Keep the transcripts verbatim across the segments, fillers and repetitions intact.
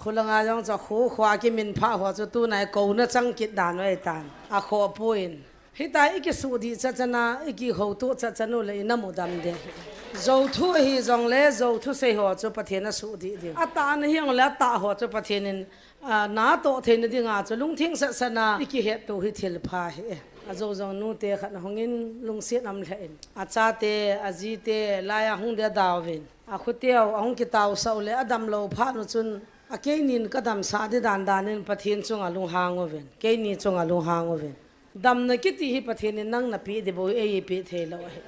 Khulanga jong chu kho kho a kimin pha ho chu tunai kouna chang kit dan u ahitan. Akhoh poi. Hitia ikisuhdih chat chan a, ikihoutoh chat chan u le inam u dam ding. Jou thu hijongle, jou thusei ho chu Pathen in asuhdih ding. Atahna hijongle, atah ho chu Pathen in, a, natoh theina dinga chu lungthim sat sat a ikihetto hi thil pha ahi. Ajou jong nute khat ahungin lungset aum lheh in. Achate, ajite, laiya hung ding adauvin. Akhuteu, ahung kitaosah u le, adamlou phat u chun, akeinin kadamsah ding dan dan in Pathen chunga lunghang uvin. Keini chunga lunghang uvin. Damna kiti hi Pathen in nang napeh ding bou hi eipeh theilou ahi.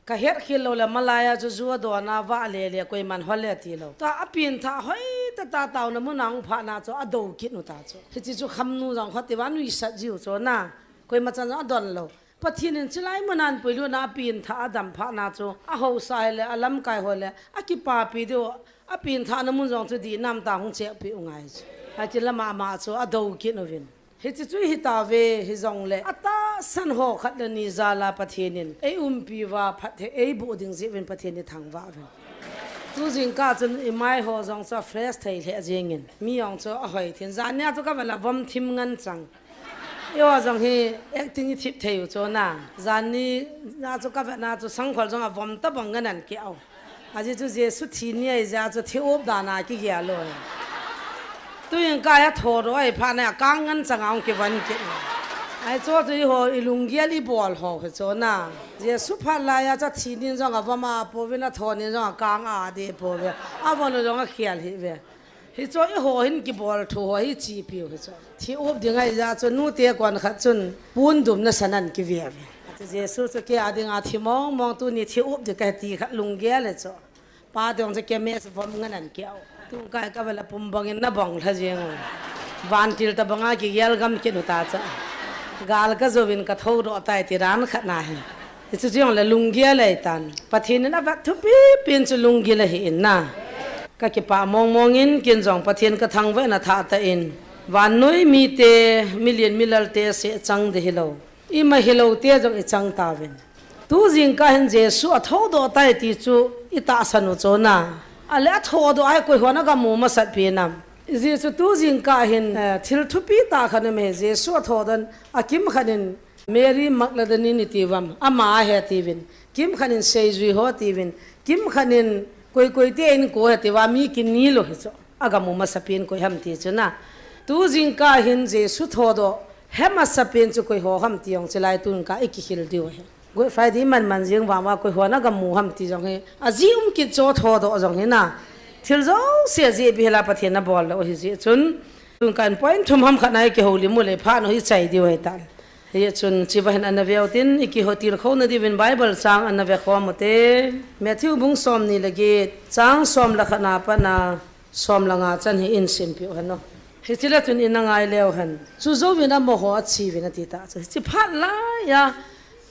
Kahet khel lou le malaiya chu ju adon a vah le le koiman hol le tilou. Tua apengthah hoitah tah taona muna hung phat na chu adou kit u ta chu. Hiche chu khamnu jong khat tiva nuisat jiu chu na. Koima chan jong adon lou. Pathen in chulai muna ahin puilut na apengthah adam phat na chu ahaosa hile alamkai ho le akipapi diu apengthahna mun jong chu dihnam tah hung chehpeh u ngai chu. Hiche lama ama chu adou kit uvin. Hiche chu hitauve, hijongle atahsan ho khat le ni jal a Pathen in eiumpi uva phatthei eiboh ding jeh uvin Pathen ithangvah uvin. Tu jingkah chun imai ho jong chu afresh thei lheh jengin. Mi jong chu ahoi thei in. Janhi a chu kavet le vom thim ngen chang. Eiho jong hi acting ithip thei u chu na. Janhi a chu kavet na chu sangkhol jong avom tabang ngen ahin keh u. Ajeh chu Jesu thi ni ahi jeh a chu thi up dan a kigel u. Tu jingkah a thodoh ahi phat na akang ngen chang a hung kivon kit u. Ahi chu chu eiho ilunggel ibol ho hi chu na. Jesu phat laiya chu thi nin jong avom a pouvin, atho nin jong akang a deh pouve. Avon u jong akhel hih uve. Hichu eiho hin kibol thu ho hi chepiu hichu. Thi up ding ahi jeh a chu nute kon khat chun pondum nasan ahin kive uve. Jesu chu kei a dinga thi mong mong, tuni thi up ding kahi ti khat lunggel hichu. Pate jong chu chemist vom ngen ahin keh u. Tun kai kavet le pum bangin nabong lha jeng u. Vantil tabang a kigel gam kit u ta chu. Gal kajouvin kathodoh tai ti dan khat na hi. Hichu chu jong le lunggel ahitan. Pathen in avet thupi pen chu lunggel ahi in na. Kakipah mong mong in, ken jong Pathen kathangvah in athah tah in. Vannoi mite, milian milalte seh chang ding hilou. Ima hilou te jong ichang tauvin. Tu jingkah hin Jesu athodoh tai ti chu itahsan u chu na. Ahile athodoh a hi koi hon agamu masat pen am. Ijeh chu tu jingkah hin, eh, thil thupi tah khat um e, Jesu athodoh in akimkhat in Mary Magdalene iti uvam, ama ahi tiuvin. Kimkhat in seijui ho tiuvin. Kimkhat in koi koi te in ko ahi tiuva mi kini lou hichu. Agamu masapen koi ham ti chu na. Tu jingkah hin Jesu thodoh he masapen chu koi ho ham ti jong chulai tun kah ikihil diu ahi. Good Friday man man jing vang uva koi hon agamu ham ti jong hi. Ajeh um kit chu thodoh jong hi na. Thil jouse ajeh bih hel a Pathen in abol lou ahi jeh chun. Tun kah in point thum ham khat na ikihoulim u le phat u hi chai diu ahitan. Hichun, chuva hin ana veu tin, ikihoutil khou na diuvin Bible chang ana vekhom u te. Matthew bung somni le get, chang som le khat na pat a som le nga chan hi in simpeh u hen o. Hiche le chun ina ngai leu hen. Chujouvin amaho acheuvin ati ta chu. Hiche phat laiya,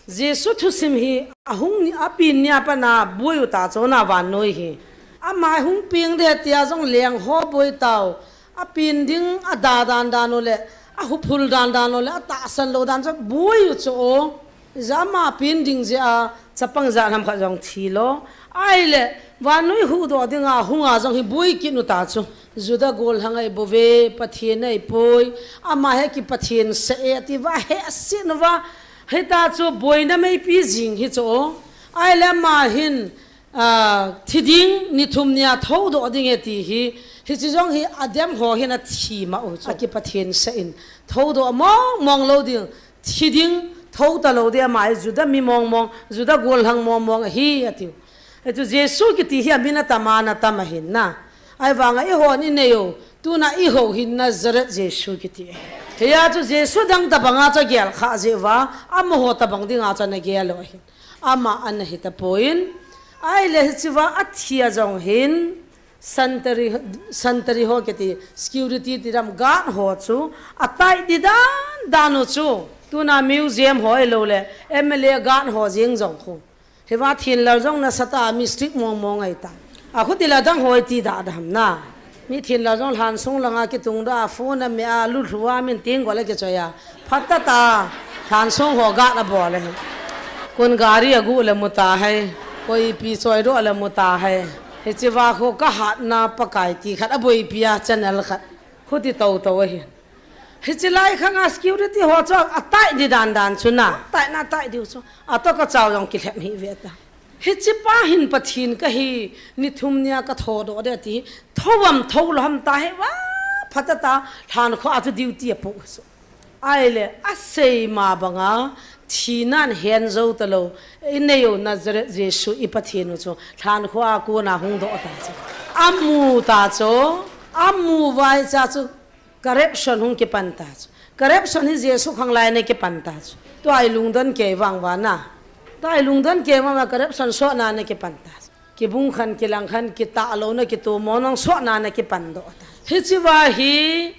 Jesu thusim hi ahung ni, apen ni a pat a boi u ta chu na vannoi hi. Ama hung peng ding ahi tia jong leng ho boi tau. Apen ding ada dan dan u le, ahuphul dan dan u le, atahsan lou dan chu boi u chu o. Ijeh a ama pen ding jeh a, chapang jat ham khat jong thi lou. Ahile, vannoi huhdoh dinga, hunga jong hi boi kit u ta chu. Juda gollhang ahi bouve, Pathen ahi poi. Ama hi kipathen sah e, ati uva hehset uva. Hita chu boina meipi jing hi chu o. Ahile ama hin, Aa, thi ding, ni thum nia thodoh ding e ti hi, hiche jong hi adem ho hin athi ma u chu. Akipathen sah in, thodoh mong mong lou ding, thi ding, tho talou ding ama hi Juda mi mong mong, Juda gollhang mong mong ahi atiu. Hichu Jesu kiti hi amin atam a, ana tam ahin na. Ahivanga eihon inei u, tuna eiho hin Nazareth Jesu kiti. Hia chu Jesu dang tabanga chu agel kha jeh uva, amaho tabang dinga chu ana gel u ahin. Ama ana hi tapon, ahile hichea athia jong hin, sentry, sentry ho kiti, security ti dam guard ho chu, atai di dan dan u chu, tuna museum ho ahilou le, M L A guard ho jeng jong khu. Hiva thenlal jong nasatah a mi strict mong mong ahitai. Akhuti la dang ho iti da dam na. Mi thenlal jong lhansong langa kitung da a phone a me a lu lhu a min ting gol a kichoi a. Phat tah a lhansong ho guard abol e. Kon gari agu le mu tahai. Koi ipi choi doh le mu tahai. Hiche va ho ka hatna Pakai ti khat a boipi a channel khat. Khuti tou tou ahi. Hiche lai khang a security ho chu a tai di dan dan chu na. Tai na tai diu chu. A to ka chau jong kilhem hi ve ta. Hiche pa hin Pathen ka hi ni thum nia ka tho do de ti. Tho am tho lo ham ta he va. Phata ta lhan kho a chu duty a pu chu. Ahile, a seima banga, thinan hen jou talou, i nei u Nazareth Jesu i Pathen u chu, lhan kho a kona hung doh ta chu. A mu ta chu, a mu vai cha chu, corruption hung kipan ta chu. Corruption hi Jesu khang lai na kipan ta chu. Tua i lungdon kei vang va na. Tua i lungdon kei vang va corruption so na na kipan ta chu. Kibung khan, kilang khan, kitah louna, kitu mo nong suahna na kipan doh ta. Hiche va hi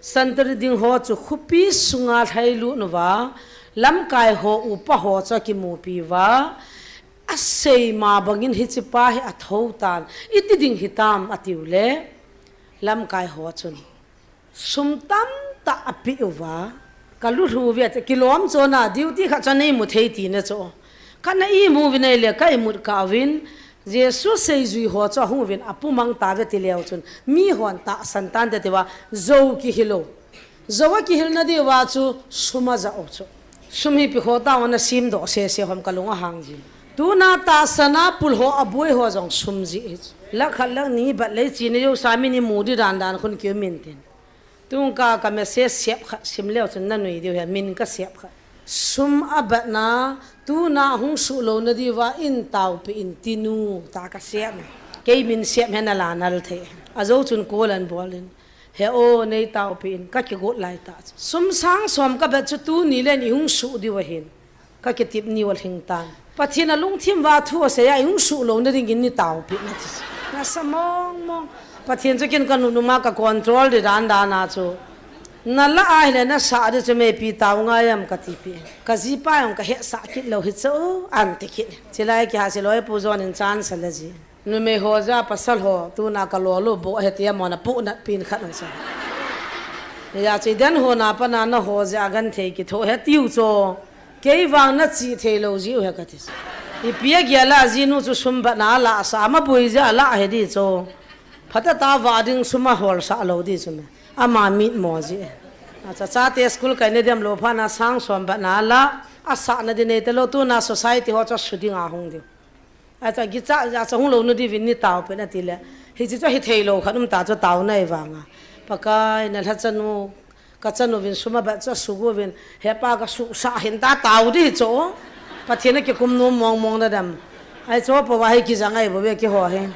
santri ding ho chu khopi sunga lhailut uva, lamkai ho upa ho chu akimupi uva, a seima bangin hiche pa hi a tho tan, iti ding hitam atiu le, lamkai ho chun. Sum tamtah a pe uva, ka lulhu ve a, kilom chona, duty khat chu nei mu thei ti na chu. Ka na i mu vin ei le, ka i mut ka vin, Jesu seijui ho chu a hung vin, a pu mang ta ve ti leu chun, mi hon tahsan tan te ti va, jou kihil u. Jou a kihil na di va chu, sum a ja u chu. Sum hi pi ho ta na sim doh se se hom ka lung a hang ji. Tuna tahsan a pul ho a bui ho jong sum ji hi chu. Lakh khat lakh ni bat lei chi na jo sa mi ni mu di dan dan khun kiu min tin. Tung ka ka message siap khat sim leu chun na nui diu hi min ka siap khat. Sum a batna tuna hung suh lo na diu va in taupi in tinu ta ka siap. Kei min siap he na la nal thei. A jo chun call an bol in. He o nei taupi in ka kigot lai ta. Sum sang som ka bat chu tuni len i hung suh diu ahin. Ka kitip ni ol hing tan. Pathen a lungthim va thu a sei a i hung suh lo na ding in ni taupi na ti. Na sa mong mong. Pathen chu kin ka nu nu ma ka control di dan dan a chu. Na la a hile na sa di chu me pi tau ngai am ka ti pi. Ka ji pa yong ka he sa kit lo hi chu an ti kit. Chilai ki ha si loi pu jon in chan sa la ji. Numei ho ja pasal ho, tuna ka lolu bo he tia mona pu nat pin khat nang sa. Ya chi den ho na pa na na ho ja gan thei ki tho he tiu cho. Kei vang na chi thei lo ji u he ka ti. I pia gia la ji nu chu sum ba na la sa ma bui ja la he di cho. Phata ta va ding sum a hol sa lo di chu me. Ama mit mo ji. A cha cha te school kai ne dem lo pha na sang som ba na la. A sa na di nei te lo tuna society ho cho su ding a hung di. Acha gicha, acha hung lo nu di vin ni tau pe na ti le. Hi chi cho hi thei lo khat um ta cho tau nai vanga. Pakai na lha chanu, ka chanu vin sum a ba cho su gu vin. He pa ka su sa hin ta tau di cho. Pathen a ki kum nu mong mong na dam. Ai cho pa wa hi ki jang ai bo ve ki ho he.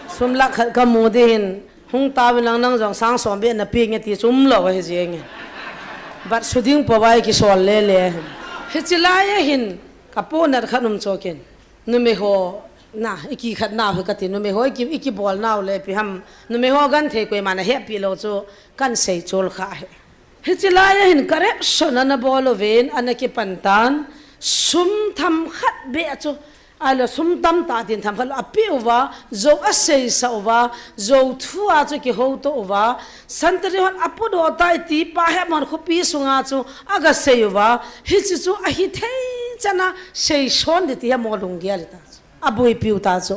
Sum lakh khat ka mu di hin. Hung ta vin lang nang jong sang som be na pi nge ti chum lo he je nge. Bat su ding pa wa hi ki sol le le. Hi chi lai a hin. Ka po nat khat um cho ken. Numei ho na, i ki khat nau hi ka ti, numei ho i ki, i ki bol nau le pi ham, numei ho gan thei koima na he pi lo chu kan sei chol kha he. Hi chi lai a hin corruption ana bol u vin, ana ki pan tan, sum tham khat be chu, a lo sum tam ta tin tham khat lo, a pi uva, jo a sei sa uva, jo thu a chu ki ho to uva, santri hon a pu do tai ti pa he mon khopi sunga chu, a ga sei uva, hi chi chu a hi thei chana, Seison di ti hi a mo lung gel ta chu. A buipiu ta chu.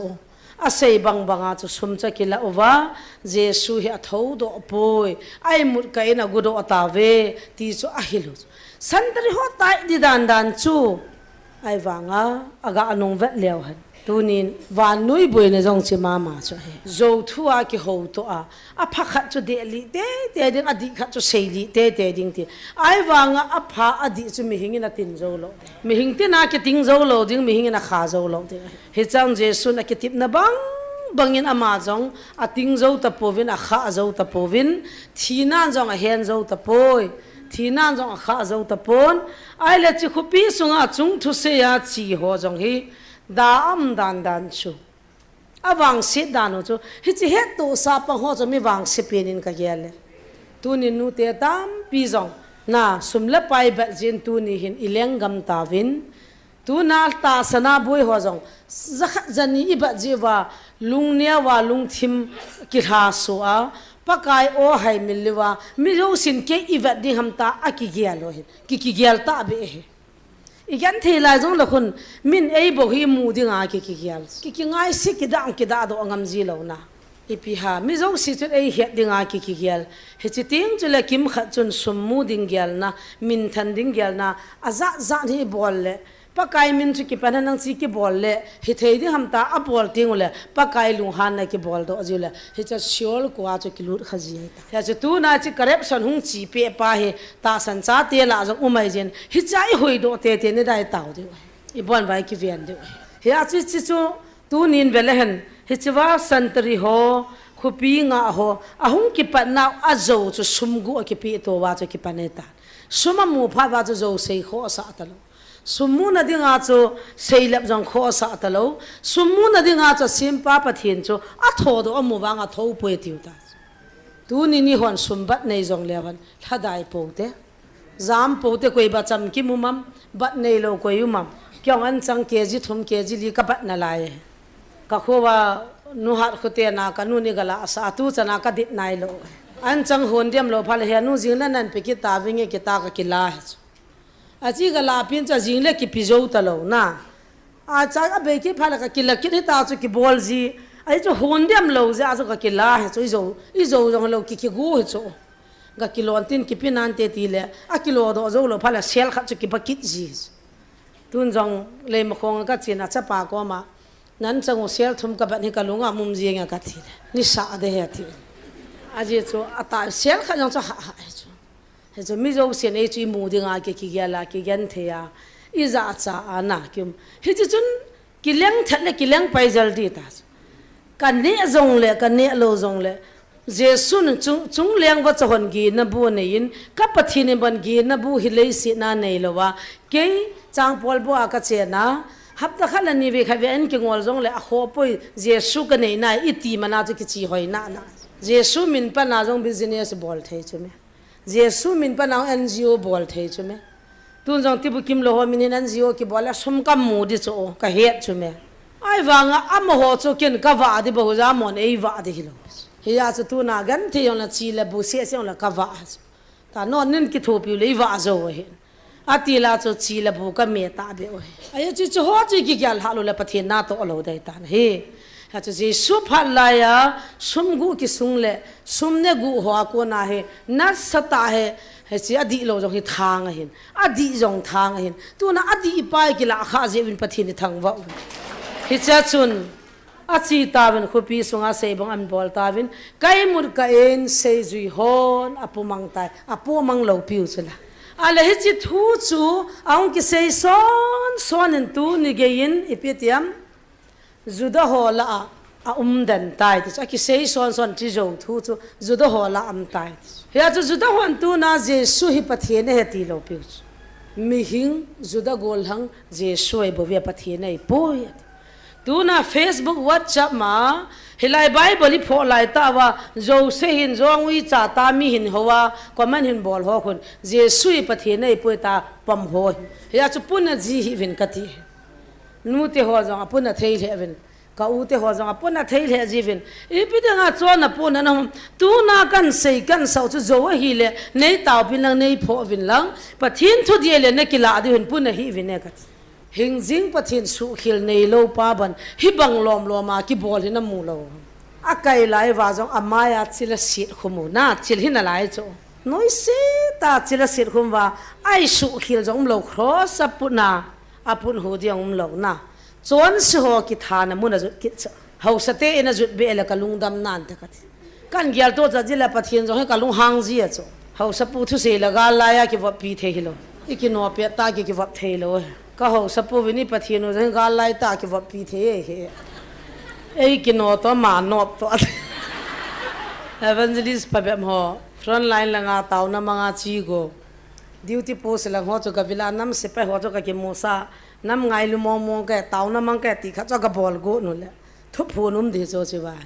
A sei bang banga chu sum cha kila uva. Jesu hi a tho doh poi. A imut ka in a gu doh ta ve. Ti chu a hil u. Santri ho tai di dan dan chu. Ai vanga a ga anung vet leo hen. Tunin vannoi buina jong chi mama chu he. Zo thu a ki ho to a. A pha khat chu deh lih tete ding, a dih khat chu sei lih tete ding ti. Ahivanga a pha a dih chu mihing in a tin zo lo ding. Mihing tin a kiting zo lo ding, mihing in a kha zo lo ding. Hichang Jesun a kitipna bang bangin ama jong a ting zo tapouvin, a kha zo tapouvin, thinan jong a hen zo tapoi, thinan jong a kha zo tapon. Ahile chi khopi sunga chung thusei a chi ho jong hi da am dan dan chu. A vangset dan u chu, hichi hettohsa pang ho chu mi vangse pen in ka gel e. Tuni nute tampi jong, na sum le pai bat jin tuni hin i lenggam tauvin. Tuna tahsan a boi ho jong, jakhat jani i bat ji uva, lungneo uva, lungthim kilhaso a, Pakai o hai mil uva, mi jousen kei i vet ding ham ta a kigel u hin, ki, kigel ta be hi. Kigenthei lai jong le khun, min ei bou hi mu dinga ki, kigel. Ki, kingaise kidang kidang doh ngam ji lou na. Ipi ham, mi jouse chun ei het dinga ki, kigel. Hiche teng chule kimkhat chun sum mu ding gelna, minthan ding gelna, ajat jat hi bol le, Pakai min chu kipan hen lang chi kibol le, hithei ding ham tia abol teng ule, Pakai lunghanna kibol doh jiu le, hiche Sheol kua chu kilut kha ji ahitai. Hiche tuna chu corruption hung chi peh pa hi, tahsan chate lah jong um ahi jin, hiche i hoidoh tete ni dai tau diu ahi. I bon vai kiven diu ahi. Hiche chu, chu, Tunin ve le hen, hichea santri ho, khopi ngah ho, ahung kipatnau ajou chu sum guh akipeh tou va chu kipan ahitan. Sum amu phat va chu jou sei khohsah talou. Sum muna dinga chu seilep jong khohsah talou. Sum muna dinga chu asempa Pathen chu athodoh amu vanga thou poi tiu ta. Tunin eihon sum bat nei jong leu hen, lhadai pou te. Jam pou te, koi bacham kimu mam, bat neilou koi um am. Kei jong anchang K G thum, K G li ka bat nalai. Ka kho uva nu hat khote na ka nu ni gala sa tu chana ka dit nailou. Anchang hon diam lou phat le he nu jing le nan pe kit ta vinge kita ka kila ahi chu. Achi gala pin chu ajing le kipe jou talou na. Acha abei kit phat le ka kila kit hita chu kibol ji. Ahi chu hon diam lou jeh a chu ka kila ahi chu ijou, ijou jong lou ki, kigu ahi chu. Ga kilon tin kipe nante ti le, akilo doh jou lou phat le sel khat chu kiba kit ji. Tun jong Leimakhong ka chen a chapa koma, nan chang u sel thum ka bat hi ka lunga um jing e ka ti le. Ni sa de he ti. Ajeh chu ata sel khat jong chu ha ha ahi chu. Hichu mi jousen ei chu imu dinga ki, kigel a, kigenthei a, ijat cha a na ki um. Hichi chun kileng that le kileng pai jel di ta. Ka neh jong le, ka neh lou jong le, Jesu'n chung, chungleng vacha hon gihna bu anei in, ka Pathen in ban gihna bu hi leiset a neilou a, kei Changpolbo a ka chen a, hapta khat le ni vei khat vei a in kingol jong le akhoh poi, Jesu ka nei nai, iti mana chu kichi hoi nana. Jesu min pan a jong business bol thei chu me. Jesu min pan a jong N G O bol thei chu me. Tun jong Tibukim lou ho min in N G O kibol a sum ka mu di chu o, ka het chu me. Ahivanga amaho chu ken ka vah di bou jeh a amon ei vah di hilou. Hia chu tuna genthei jong le chi le bu seh seh jong le ka vah chu. Ta non nin kithopi u le i vah jou ahin. Ati la chu chi le bu ka me ta be u ahi. Ahi chu chu ho chu kigel hah lou le Pathen natoh lou dei tan ahi. Hichu Jesu phat laiya, sum guh kisung le, sum ne guh ho a kona hi, nasatah hi, hichi adih lou jong hi thang ahin, adih jong thang ahin, tuna adih pa hi kilah khah jeh uvin Pathen hi thangvah u. Hichea chun, ache tauvin khopi sunga seibong ahin bol tauvin, ka imut kah in seijui hon apumang tai, apumang lou piu chu la. Ahile hichi thu chu, ahung kisei son son in tuni gei in, ipi tiam, Juda ho lah a, aum den tai ti chu, akisei son son chi jou thu chu, Juda ho lah a um tai ti chu. Hia chu Juda hon tuna Jesu hi Pathen ahi ti lou piu chu. Mihing Juda gollhang Jesu ahi bou ve Pathen ahi poi ati. Tuna Facebook, WhatsApp ma, hilai Bible i phoh lai tah uva, Joseph hin jong uicha ta mi hin hou a, comment hin bol ho khun, Jesu hi Pathen ahi poi ta pom ho hi. Hia chu puna ji hih uvin kati. Nute ho jong apuna thei lheh uvin, ka u te ho jong apuna thei lheh ji uvin. Ipi dinga chon apuna na hum. Tuna kan sei kan sau chu jou ahile, nei taopin lang, nei phoh uvin lang. Pathen thudih le na kilah diu hin puna hih uvin e kati. Hingjing Pathen suhkhel neilou pa ban, hibang lom lom a kibol hi namu lou. Akai lai uva jong amai a chil aset khum u na, chil hi nalai chu. Noiset a chil aset khum uva, ahi suhkhel jong umlou cross aputna, aput hu ding umlou na. Chonse ho kithana mun a jot kit chu. Haosa te in ajot be le ka lungdam nante kati. Kan gel to cha ji le Pathen jong hi ka lunghang ji a chu. Haosapu thusei le gal lai a kivoppi thei hilou. I kino pet ta ki kivop thei lou. Ka haosapu vin i Pathen u jong hi gal lai ta kivoppi thei e he. Ei kino to ma nop to. Evangelist pabep ho. Front line langa taona manga chi go. Duty post lang ho chu ka vila nam sepai ho chu ka kimusa. Nam ngailu mong mong ka taona mang ka ti kha chu ka bol go nu le. Thuphon um di chu chi vai.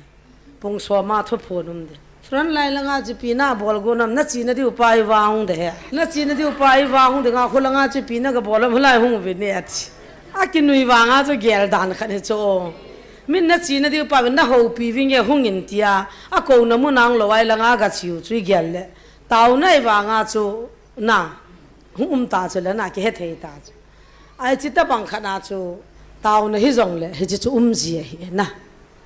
Pung soma thuphon um de. Front line langa chipi na bol go nam, na china diu pa hi vang de he. Na china diu pa hi vang de nga khu langa chipi na ka bol am lai hung ve ne ati. Akinui vanga chu gel dan khat he chu. Min na china diu pa na houpi vinge hung in tia. Akouna mun ang lou ai langa ka chiu chu i gel le. Taona i vanga chu na. Hung um ta chu le na kihe thei ta chu. Ai chita bang khat na chu tauna hijongle, hichi chu umji ahi na.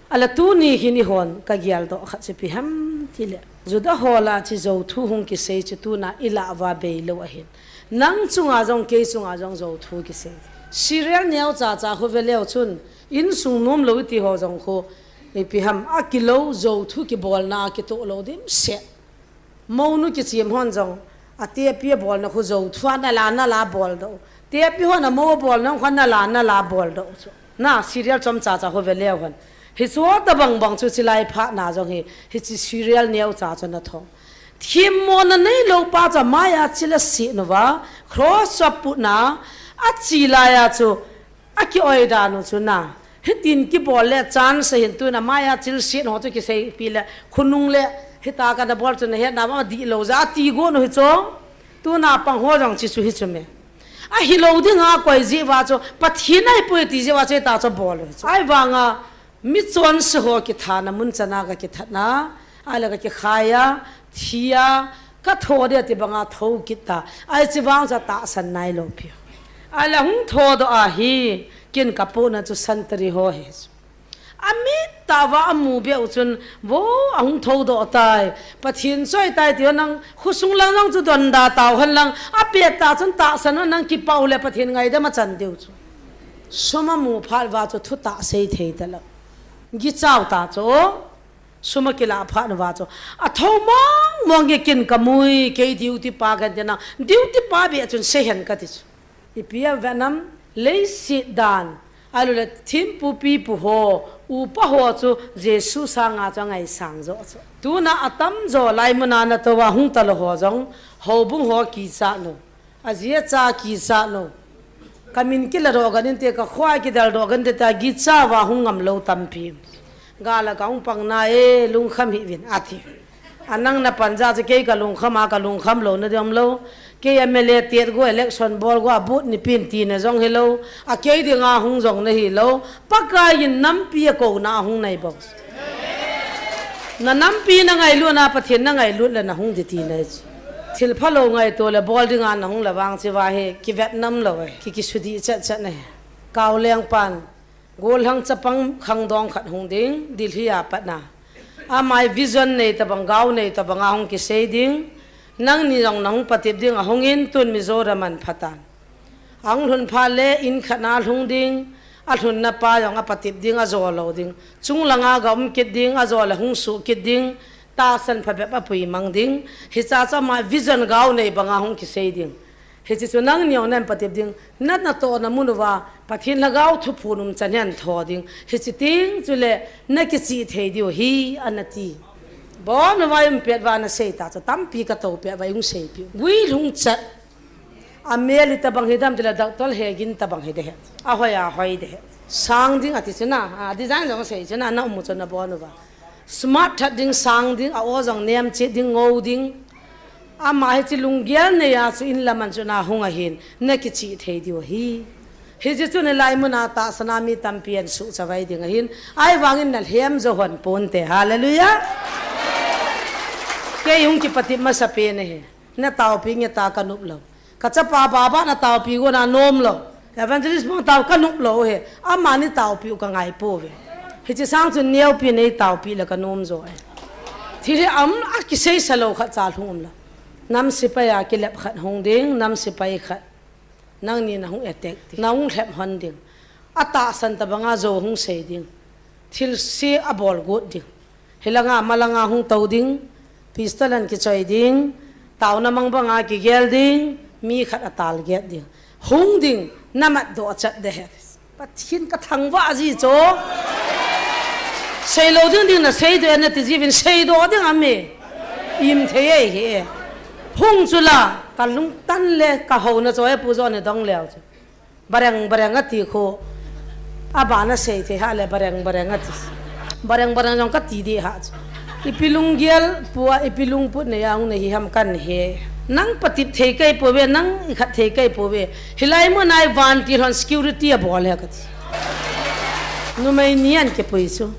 Ala tuni hin eihon kageldoh khat chu ipi ham tile, Juda ho lah a chu jouthu hung kisei chu tuna ilah uva beilou ahin. Nang chunga jong, kei chunga jong jouthu kisei. Serial neocha cha khu veleu chun, insung nomlou iti ho jong khu, ipi ham, akilou jouthu kibolna a kitoh lou dimset. Mounu kichim hon jong, atepi abolna khu jouthu a nala nala boldoh. Tepi hon amou abolna khu nala nala boldoh chu. Na serial chomcha cha khu veleu hen. Hichu tobang bang chu chilai phat na jong hi, hichi serial neocha chu natho. Themmona neilou pa chu amai a chil aset uva, cross chu aputna, ache lai a chu, akioi dan u chu na. Hitin kibol le chance ahin, tuna amai a chil set ho chu kiseipi le, khonung le, hita kana bol chu nahet nauvam, adihlou jeh a ati gon u hichu. Tuna pang ho jong hichu hichu me. Ahilou dinga koi jeh uva chu, Pathen ahipoi ti jeh uva chu hita chu bol u hichu. Ahivanga, michonse ho kithana mun chana kakithatna, ahile kakikhai a, thi a, katho dia ti banga tho kit ta. Ahi, hichi vang chu atahsan nailou piu. Ahile hung thodoh ahi, ken kapohna chu santari ho hi chu. Amit tah uva amu beh u chun, vo, ahung thodoh tai, Pathen choi tai ti ho nang khosung lang jong chu donda tau hen lang, apet tah chun tahsan hen lang, kipah u le Pathen ngaidam achan diu chu. Sum amu phat uva chu thutah sei thei talou. Gichau ta chu. Sum akilah phat uva chu, atho mong mong e, ken kamui, kei duty pa kahin ti na, duty pa beh chun sei hen kati chu. Ipi avet nam, leiset dan, ahilou le thempu pipu ho, upa ho chu Jesu sanga chu angaisang joh chu. Tuna atamjo lai muna natou a hung talou ho jong, houbung ho kichat u. Aji acha kichat u. Kamin kiladoh gan inte, kakho a kideldoh gan inte tia gicha uva hung ngamlou tampi. Gal a kahung pang na e, lungkham hih uvin, ati. Anang napan jeh chu kei kalungkham a, kalungkham louna ding umlou. Kei MLA tet go, election bol go, abut nipin tina jong hilou. Akei dinga hung jong nahilou. Pakai in nampi akouna a hung nahi bou. Nanampi nangailutna, Pathen nangailut le nahung ding tina ahi chu. Thil phalou ngaito le bol dinga nahung le vang hiche va hi kivet nam lou e, ki, kisudih chet chet ahi. Kaoleng pan, gollhang chapang khangdong khat hung ding, Delhi a pat na. Ama hi vision nei tobang, gao nei tobang a hung kisei ding. Nangni jong nahung patep ding, ahung in tun Mizoram ahin pha tan. Ahung lhun phat le in khat na alhung ding, alhunna pa jong apatep ding, ajo lou ding. Chunglang a ga um kit ding, ajo le hung suh kit ding, tahsan phabep apui mang ding. Hiche chu ama vision gao nei banga hung kisei ding. Hiche chu nangni jong nahin patep ding, na, natohna mun uva, Pathen lhagao thuphon umchan hi ahin tho ding. Hiche teng chule, nakichih thei diu ahi, anati. Bon uva um pet uva nasei ta chu, tampi katou pet uva hung seipiu. Guilhung chat. Amel itobang hidem tile doctor hegin tobang hiding ahi. Ahoi ahoi ding ahi. Sang ding ati chu na, a, design jong sei chu na, na um u chu nabon uva. Smart that ding, sang ding, a-o jong nemchet ding, ngou ding. Ama hiche lunggel nei a chu in lam a chu nahung ahin, nakichih thei diu ahi. Hiche chu nilai muna tahsan a mi tampi ahin suhchavai ding ahin, ahivangin nalhem jou hon ponte. Hallelujah. Kei hung kipatep masapen ahi. Nataopi nge ta kanop lou. Kachapa Baba nataopi go nanom lou. Evangelist Mangtao kanop lou ahi. Amani taopiu kangai pouve. Hiche sang chun neopi neitaopi le kanom jo ahi. Thil hi um a, kiseisa lou khat cha lhung umlou. Nam sepai a kilep khat hung ding, nam sepai khat. Nangni nahung attack ding, nahung lhep hon ding. Atahsan tobanga jou hung sei ding. Thilse abol got ding. Hilanga malanga hung tou ding. Pistol ahin kichoi ding. Taona mang banga kigel ding. Mi khat atarget ding. Hung ding, namatdoh chat ding ahi. Pathen kathangvah ji chu. Seilou ding ding nasei ding nati jiuvin, seidoh ding aume. Im thei ahi. Hung chu la, kalungtan le kahouna chu e, Pu John in adong leu chu. Bareng bareng ati khu. Abana sei thei hale bareng bareng ati. Bareng bareng jong kati ding ahi chu. Ipi lunggel pua, ipi lungput neiya hung nahi ham kahe. Nang patep thei kei pouve, nang ikhat thei kei pouve. Hilai muna vantil hon security abol e kati. Numei ni ahin kipui chu.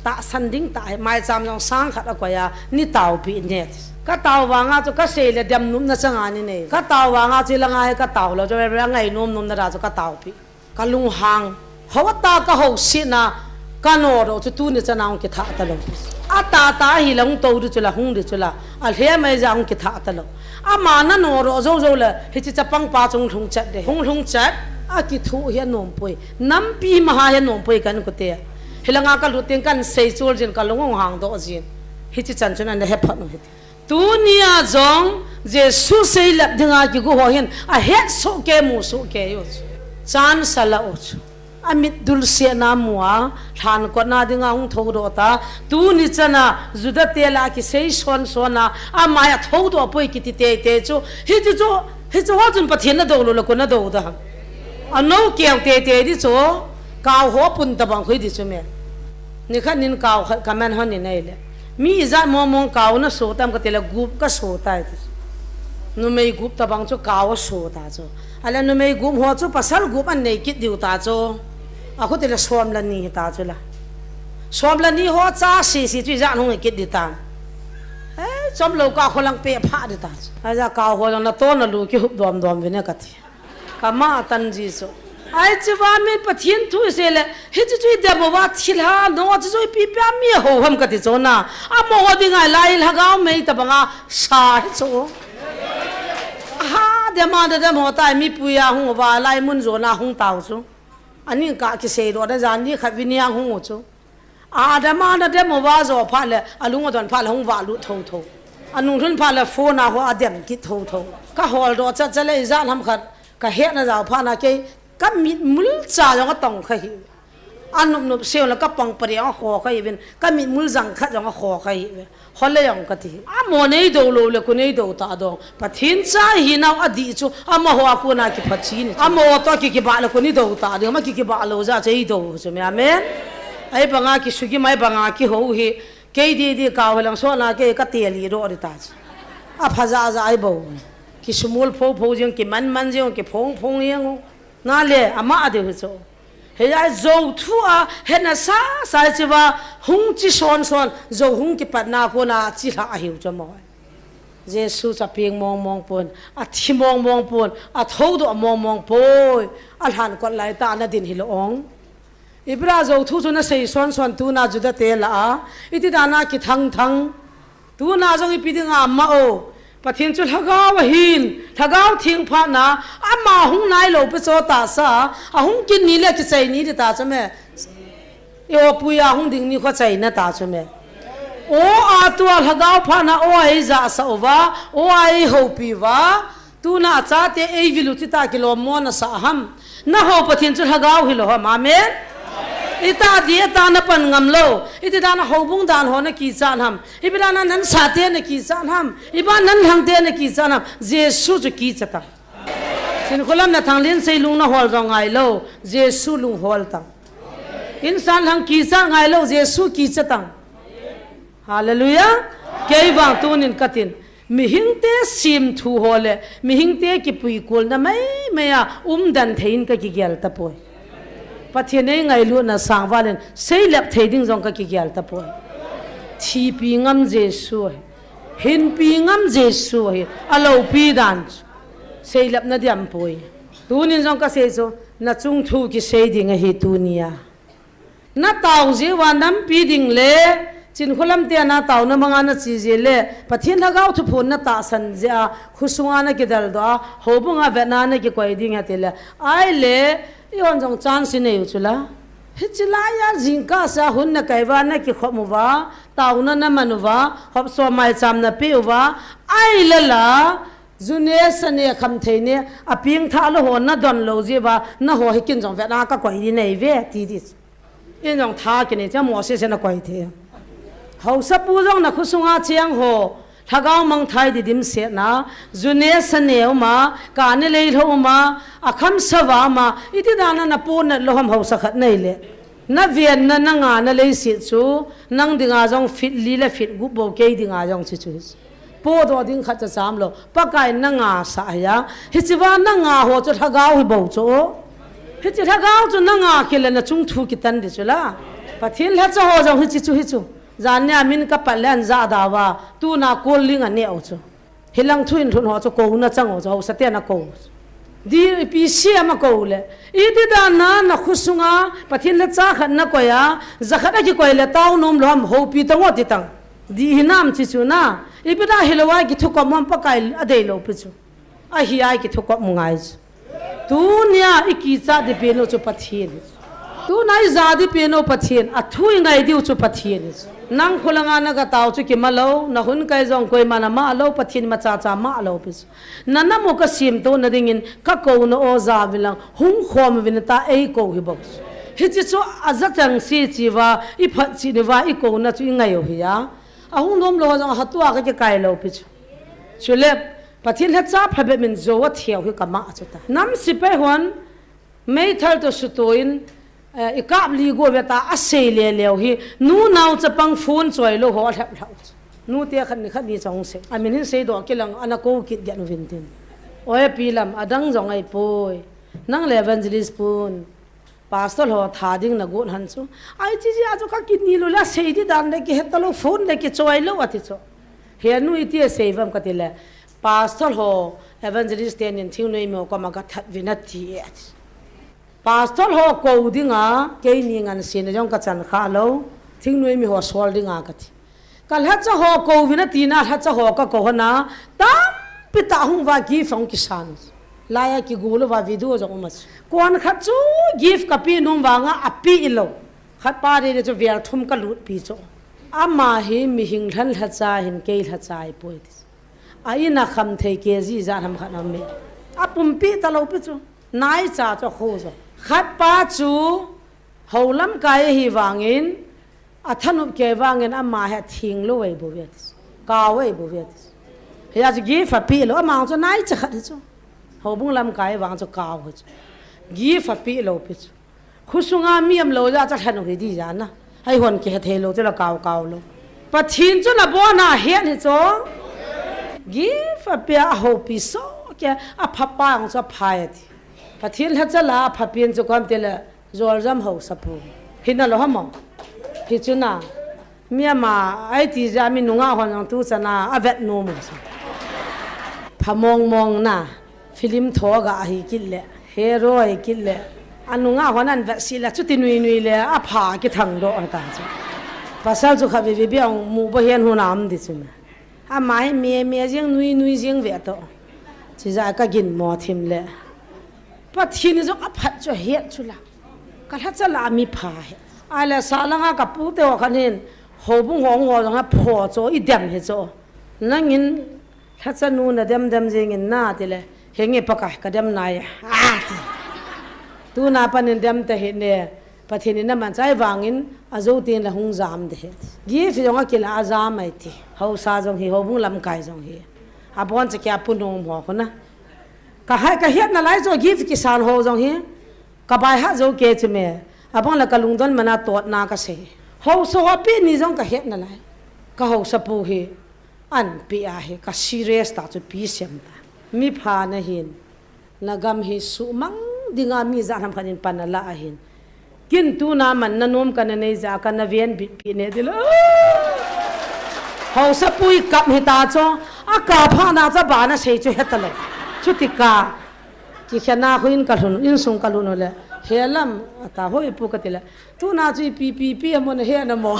Tahsan ding tah ahi, maicham jong sang khat akoi a, nei taopi ne ati. Ka tao vanga chu ka sei le dem nopna chang a ni nei. Ka tao vanga chu langa hi ka tao lou chu, re, re, ngai nom nom na ra chu ka tao pi. Ka lunghang. Ho ta ka ho si na, ka no ro chu tuni chana hung kitha ta lou. A ta ta hi la hung to di chu la, hung di chu la. A hle mai ja hung kitha ta lou. Ama na no ro zo zo le, hichi chapang pa chung hung chat de. Hung hung chat, a kithu hi a nom poi. Nampi ma ha hi a nom poi kan ku te. Hilanga ka lut ting kan sei chul jin ka lung hung hang do jin. Hichi chan chun an he phat no hiti. Tunia jong Jesu seilep dinga kigu ho hin a het soh ke, mu soh ke u chu. Chan sala u chu. A mit dul se na mu a, lhan kot na dinga hung tho do ta. Tuni chana Juda te la kisei son son a, a mai a tho do poi kiti te te chu. Hichi chu, hichi ho chun Pathen na do lo la ko na do da. A no keu te te di chu, kau ho pun ta bang khui di chu me. Ni khat nin kau khat ka man hon ni nei le. Mi ijat mong mong kau na so tam ka ti le gup ka so tai ti. Numei gup ta bang chu kau so ta chu. A le numei gup ho chu pasal gup an nei kit diu ta chu. A khu ti le som la ni ta chu la. Som la ni ho cha si si chu ijat hung kit di ta. Eh, chom lo ka kho lang pe pha di ta chu. A ja kau ho lang na to na lu ki hup dom dom vi ne ka ti. Ka ma tan ji chu. Ai chi va mi Pathen thu i se le, hichi chu i dem uva thil ha, no chi chu i pi pia mi ho ham ka ti chu na. A mo ho ding ai lai lhagao mei ta banga sa hi chu. Ha, dem a da dem ho tai mi pui a hung uva lai mun jo na hung tau chu. Ani ka kisei do da jan ni khat vi ni a hung u chu. Adam a na dem uva jo phat le, a lung a don phat le hung va lut tho tho. A nung lhun phat le phone a ho a dem kit tho tho. Ka hol do chat chat le ijat ham khat, ka het na jao phat na kei, ka mit mul cha jong a tong kha hi. A nup nup seu le ka pang pari a kho kha hi vin, ka mit mul jang khat jong a kho kha hi ve. Hol le jong ka ti. A mo nei do lo le ko nei do ta dong. Pathen cha hi nau a di chu, a mo ho a ko na ki phat chi ni chu. A mo to ki ki ba le ko ni do ta ding, ma ki ki ba lo ja che i do chu me. Amen. Ai banga ki sugi mai banga ki ho hi. Kei di di kau lang so na kei ka te li ro di ta chu. A pha ja ja ai bo. Ki sumul pho pho jing ki man man jing ki phong phong jing. Na le ama a de hu chu. He ai zo thu a, he na sa, sa chi va, hung chi son son, zo hung ki pat na ko na chi lha a hiu chu mo. Jesu cha ping mong mong pon, a thi mong mong pon, a tho do mong mong poi, a lhan kot lai ta na din hi lo ong. Ibra zo thu chu na sei son son tu na Juda te la a, iti da na ki thang thang. Tuna jong ipi dinga ma o. Pathen chu lhagao ahin, lhagao theng phat na, ama hung nai lo pe cho ta sa, a hung kin ni le kichai ni di ta chu me. I o pui a hung ding ni kho chai na ta chu me. O a tua lhagao phat na, o a ei ja sa uva, o a ei hopi uva, tuna a chate ei vilu chi ta kilom mo na sa ham. Na ho Pathen chu lhagao hi lo ham. Amen. I ta di a ta na pan ngam lo. I ti dan a ho bung dan ho na ki chan ham. I bi dan a nan sa te na ki chan ham. I ba nan hang te na ki chan ham. Jesu chu ki cha ta. Chin khulam na thang lin sei lung na hol jong ngai lo. Jesu lung hol ta. Insan hang ki cha ngai lo. Jesu ki cha ta. Hallelujah. Kei vang tunin ka tin. Mihingte sim thu ho le, mihingte kipui kul na mai mai a, um dan thei in ka kigel ta poi. Pathen ei ngailu na sang valin, seilep thei ding jong ka kigel ta poi. Thipi ngam Jesu ahi. Hinpi ngam Jesu ahi. A lopi dan. Seilep na diam poi. Tunin jong ka sei chu, na chung thu kisei ding ahi tunia. Na tao jeh uva nampi ding le, Chinkholam te a na tao na manga na chi jeh le, Pathen Lhagao thuphon na tahsan jeh a, khosunga na kidal doh a, houbunga vetna na kikoi ding ahi ti le, ai le, i hon jong chance nei u chu la. Hichi lai a jingkah sa hun na kai uva na kikhom uva, taona na man uva, hopso maicham na pe uva, ai le la, ju ne sa ne kham thei ne, a pengthah lou ho na don lou jeh uva, na ho hi kin jong vetna ka koi ding nei ve, ti di. In jong tha kinei cha Moses in a koi thei. Haosapu jong na khosunga cheng ho, Lhagao mangthai di dimset na, ju ne sa ne uma, kah ne lei lhou uma, a kham sa va uma, iti dan a na ponat lou ham haosa khat nei le. Na ven na, na nga na leiset chu, nang dinga jong feet li le feet gup bou kei dinga jong chi chu. Podoh ding khat cha cham lou. Pakai na nga sa ahi a. Hichi va na nga ho chu Lhagao hi bou chu. Hichi Lhagao chu na nga kile na chung thu kitan di chu la. Pathen lhacha ho jong hichi chu hi chu. Jan nia min ka pat le an ja da va, tuna kol ling a ne u chu. Hilang thu in thun ho chu ko na chang u chu, ho sa te na ko. Di pi sia ma ko le. I ti da na na khusunga, Pathian le cha khat na ko ya, za khat a ki ko le tau nom lo am ho pi tang o ti tang. Di hi nam chi chu na. I pi da hi lo wa ki thu ko mom pa kai a dei lo pi chu. A hi ai ki thu ko mu ngai chu. Tunia i kicha di peno chu Pathian hi chu. Tuna i ja di peno Pathian, a thu i ngai diu chu Pathian hi chu. Nang khulanga na ka tau chu kima lo, na hun kai jong koima na ma lo, Pathian ma cha cha ma lo pi chu. Na na mu ka sim to na dingin, ka ko na o ja vilang, hung khom vin ta ei ko hi bok chu. Hi chi chu a ja chang si chi va, i phat chi ni va, i ko na chu i ngai o hi ya. A hung nom lo jong a ha tua ka ki kai lo pi chu. Chule, Pathian le cha phabep min zo a thiau hi ka ma chu ta. Nam sipai hon, meithal to sutuin, eh, i kap li go ve ta a sei le leo hi, nu nau chapang phone choi lo ho a lhep lhau. Nu te khat ni khat ni chong sei. A min hin sei do kilang ana ko kit dia nu vin tin. Oi pi lam, a dang jong ai poi. Nang le evangelist pun. Pastor ho tha ding na gon han chu. Ai chi chi a chu ka kit ni lo la sei di dan le ki het ta lo phone le ki choi lo a ti chu. He nu i ti a sei vam ka ti le. Pastor ho evangelist te nin thingnoi mi ho ko ma ka that vin a ti e a ti. Pastor ho ko ding a, kei ni ngan sin a jong ka chan kha lo. Thingnoi mi ho sol ding a ka ti. Ka lhacha ho ko vin a ti na, lhacha ho ka ko hana, tampi ta hung va ki phong ki san. Lai a ki gu lo va video jong um a chu. Kon khat chu gift ka pi nung vanga a pi i lo. Khat pa de de chu vel thum ka lut pi chu. Ama hi mi hing lhan lhacha hin kei lhacha i poi ti. A ina kham thei ke ji ja ham khat am me. A pum pi ta lo pi chu. Nai cha chu khu jo. Khat pa chu ho lam kai hi vangin, a thanop ke vangin ama he thing lo ei bo ve tis. Kau ei bo ve tis. He a chu gift a pi lo, amang chu nai cha khat hi chu. Ho bung lam kai vang chu kau hi chu. Gift a pi lo pi chu. Khusunga mi am lo ja cha khan hi di ja na. Hai hon ki he thei lo chu la kau kau lo. Pathin chu na bo na hian hi chu. Gift a pi a ho pi so ke a pha pa ang chu a pha ya ti. Pathin lha cha la a pha pin chu kam ti le. Jol jam ho sapu. Hi na lo ha mo. Hi chu na. Mi ama ai ti ja mi nunga hon ang tu cha na a vet nu mu sa. Pha mong mong na. Film tho ga hi kit le. Hero hi kit le. A nunga hon an vet si la chu ti nui nui le a pha ki thang do ta chu. Pasal chu kha vi vi bi ang mu bo hian hu nam di chu na. Ama hi me me jing nui nui jing ve to. Chi ja ka gin mo thim le. Pathin jong a phat chu het chu la. Ka lha cha la mi pha he. A le sa langa ka pu te ho khan hin ho bung hong ho jong ha pho cho i dem he cho. Nangin lha cha nu na dem dem jing in na ti le. He nge pa ka ka dem nai. A ti. Tu na pa nin dem te he ne. Pathin in na man chai vangin a zo tin la hung jam de he. Gift jong a kila a jam ai ti. Hausa jong hi ho bung lam kai jong hi. A bon cha kya pu nom ho ko na. Ka hai ka hiat na lai cho gift ki san ho jong hi. Ka bai ha zo ke chu me. Abang la ka lungdon mana tot na ka sei. Ho so ha pi ni jong ka het na lai. Ka ho sa pu hi an pi a hi ka serious ta chu pi sem ta. Mi pha na hin. Na gam hi su mang dinga mi ja ham khan in pan na la a hin. Kin tu na man na nom ka na nei ja ka na ven bit pi ne dilo. Ho sa pu i kap hi ta cho. A ka pha na cha ba na sei chu het ta lo. Chu ti ka. Ki khena khu in ka lhun, in sung ka lhun le. He lam, a ta hoi pu ka ti le. Tu na chu i pi, pi, pi, a mo na he na mo.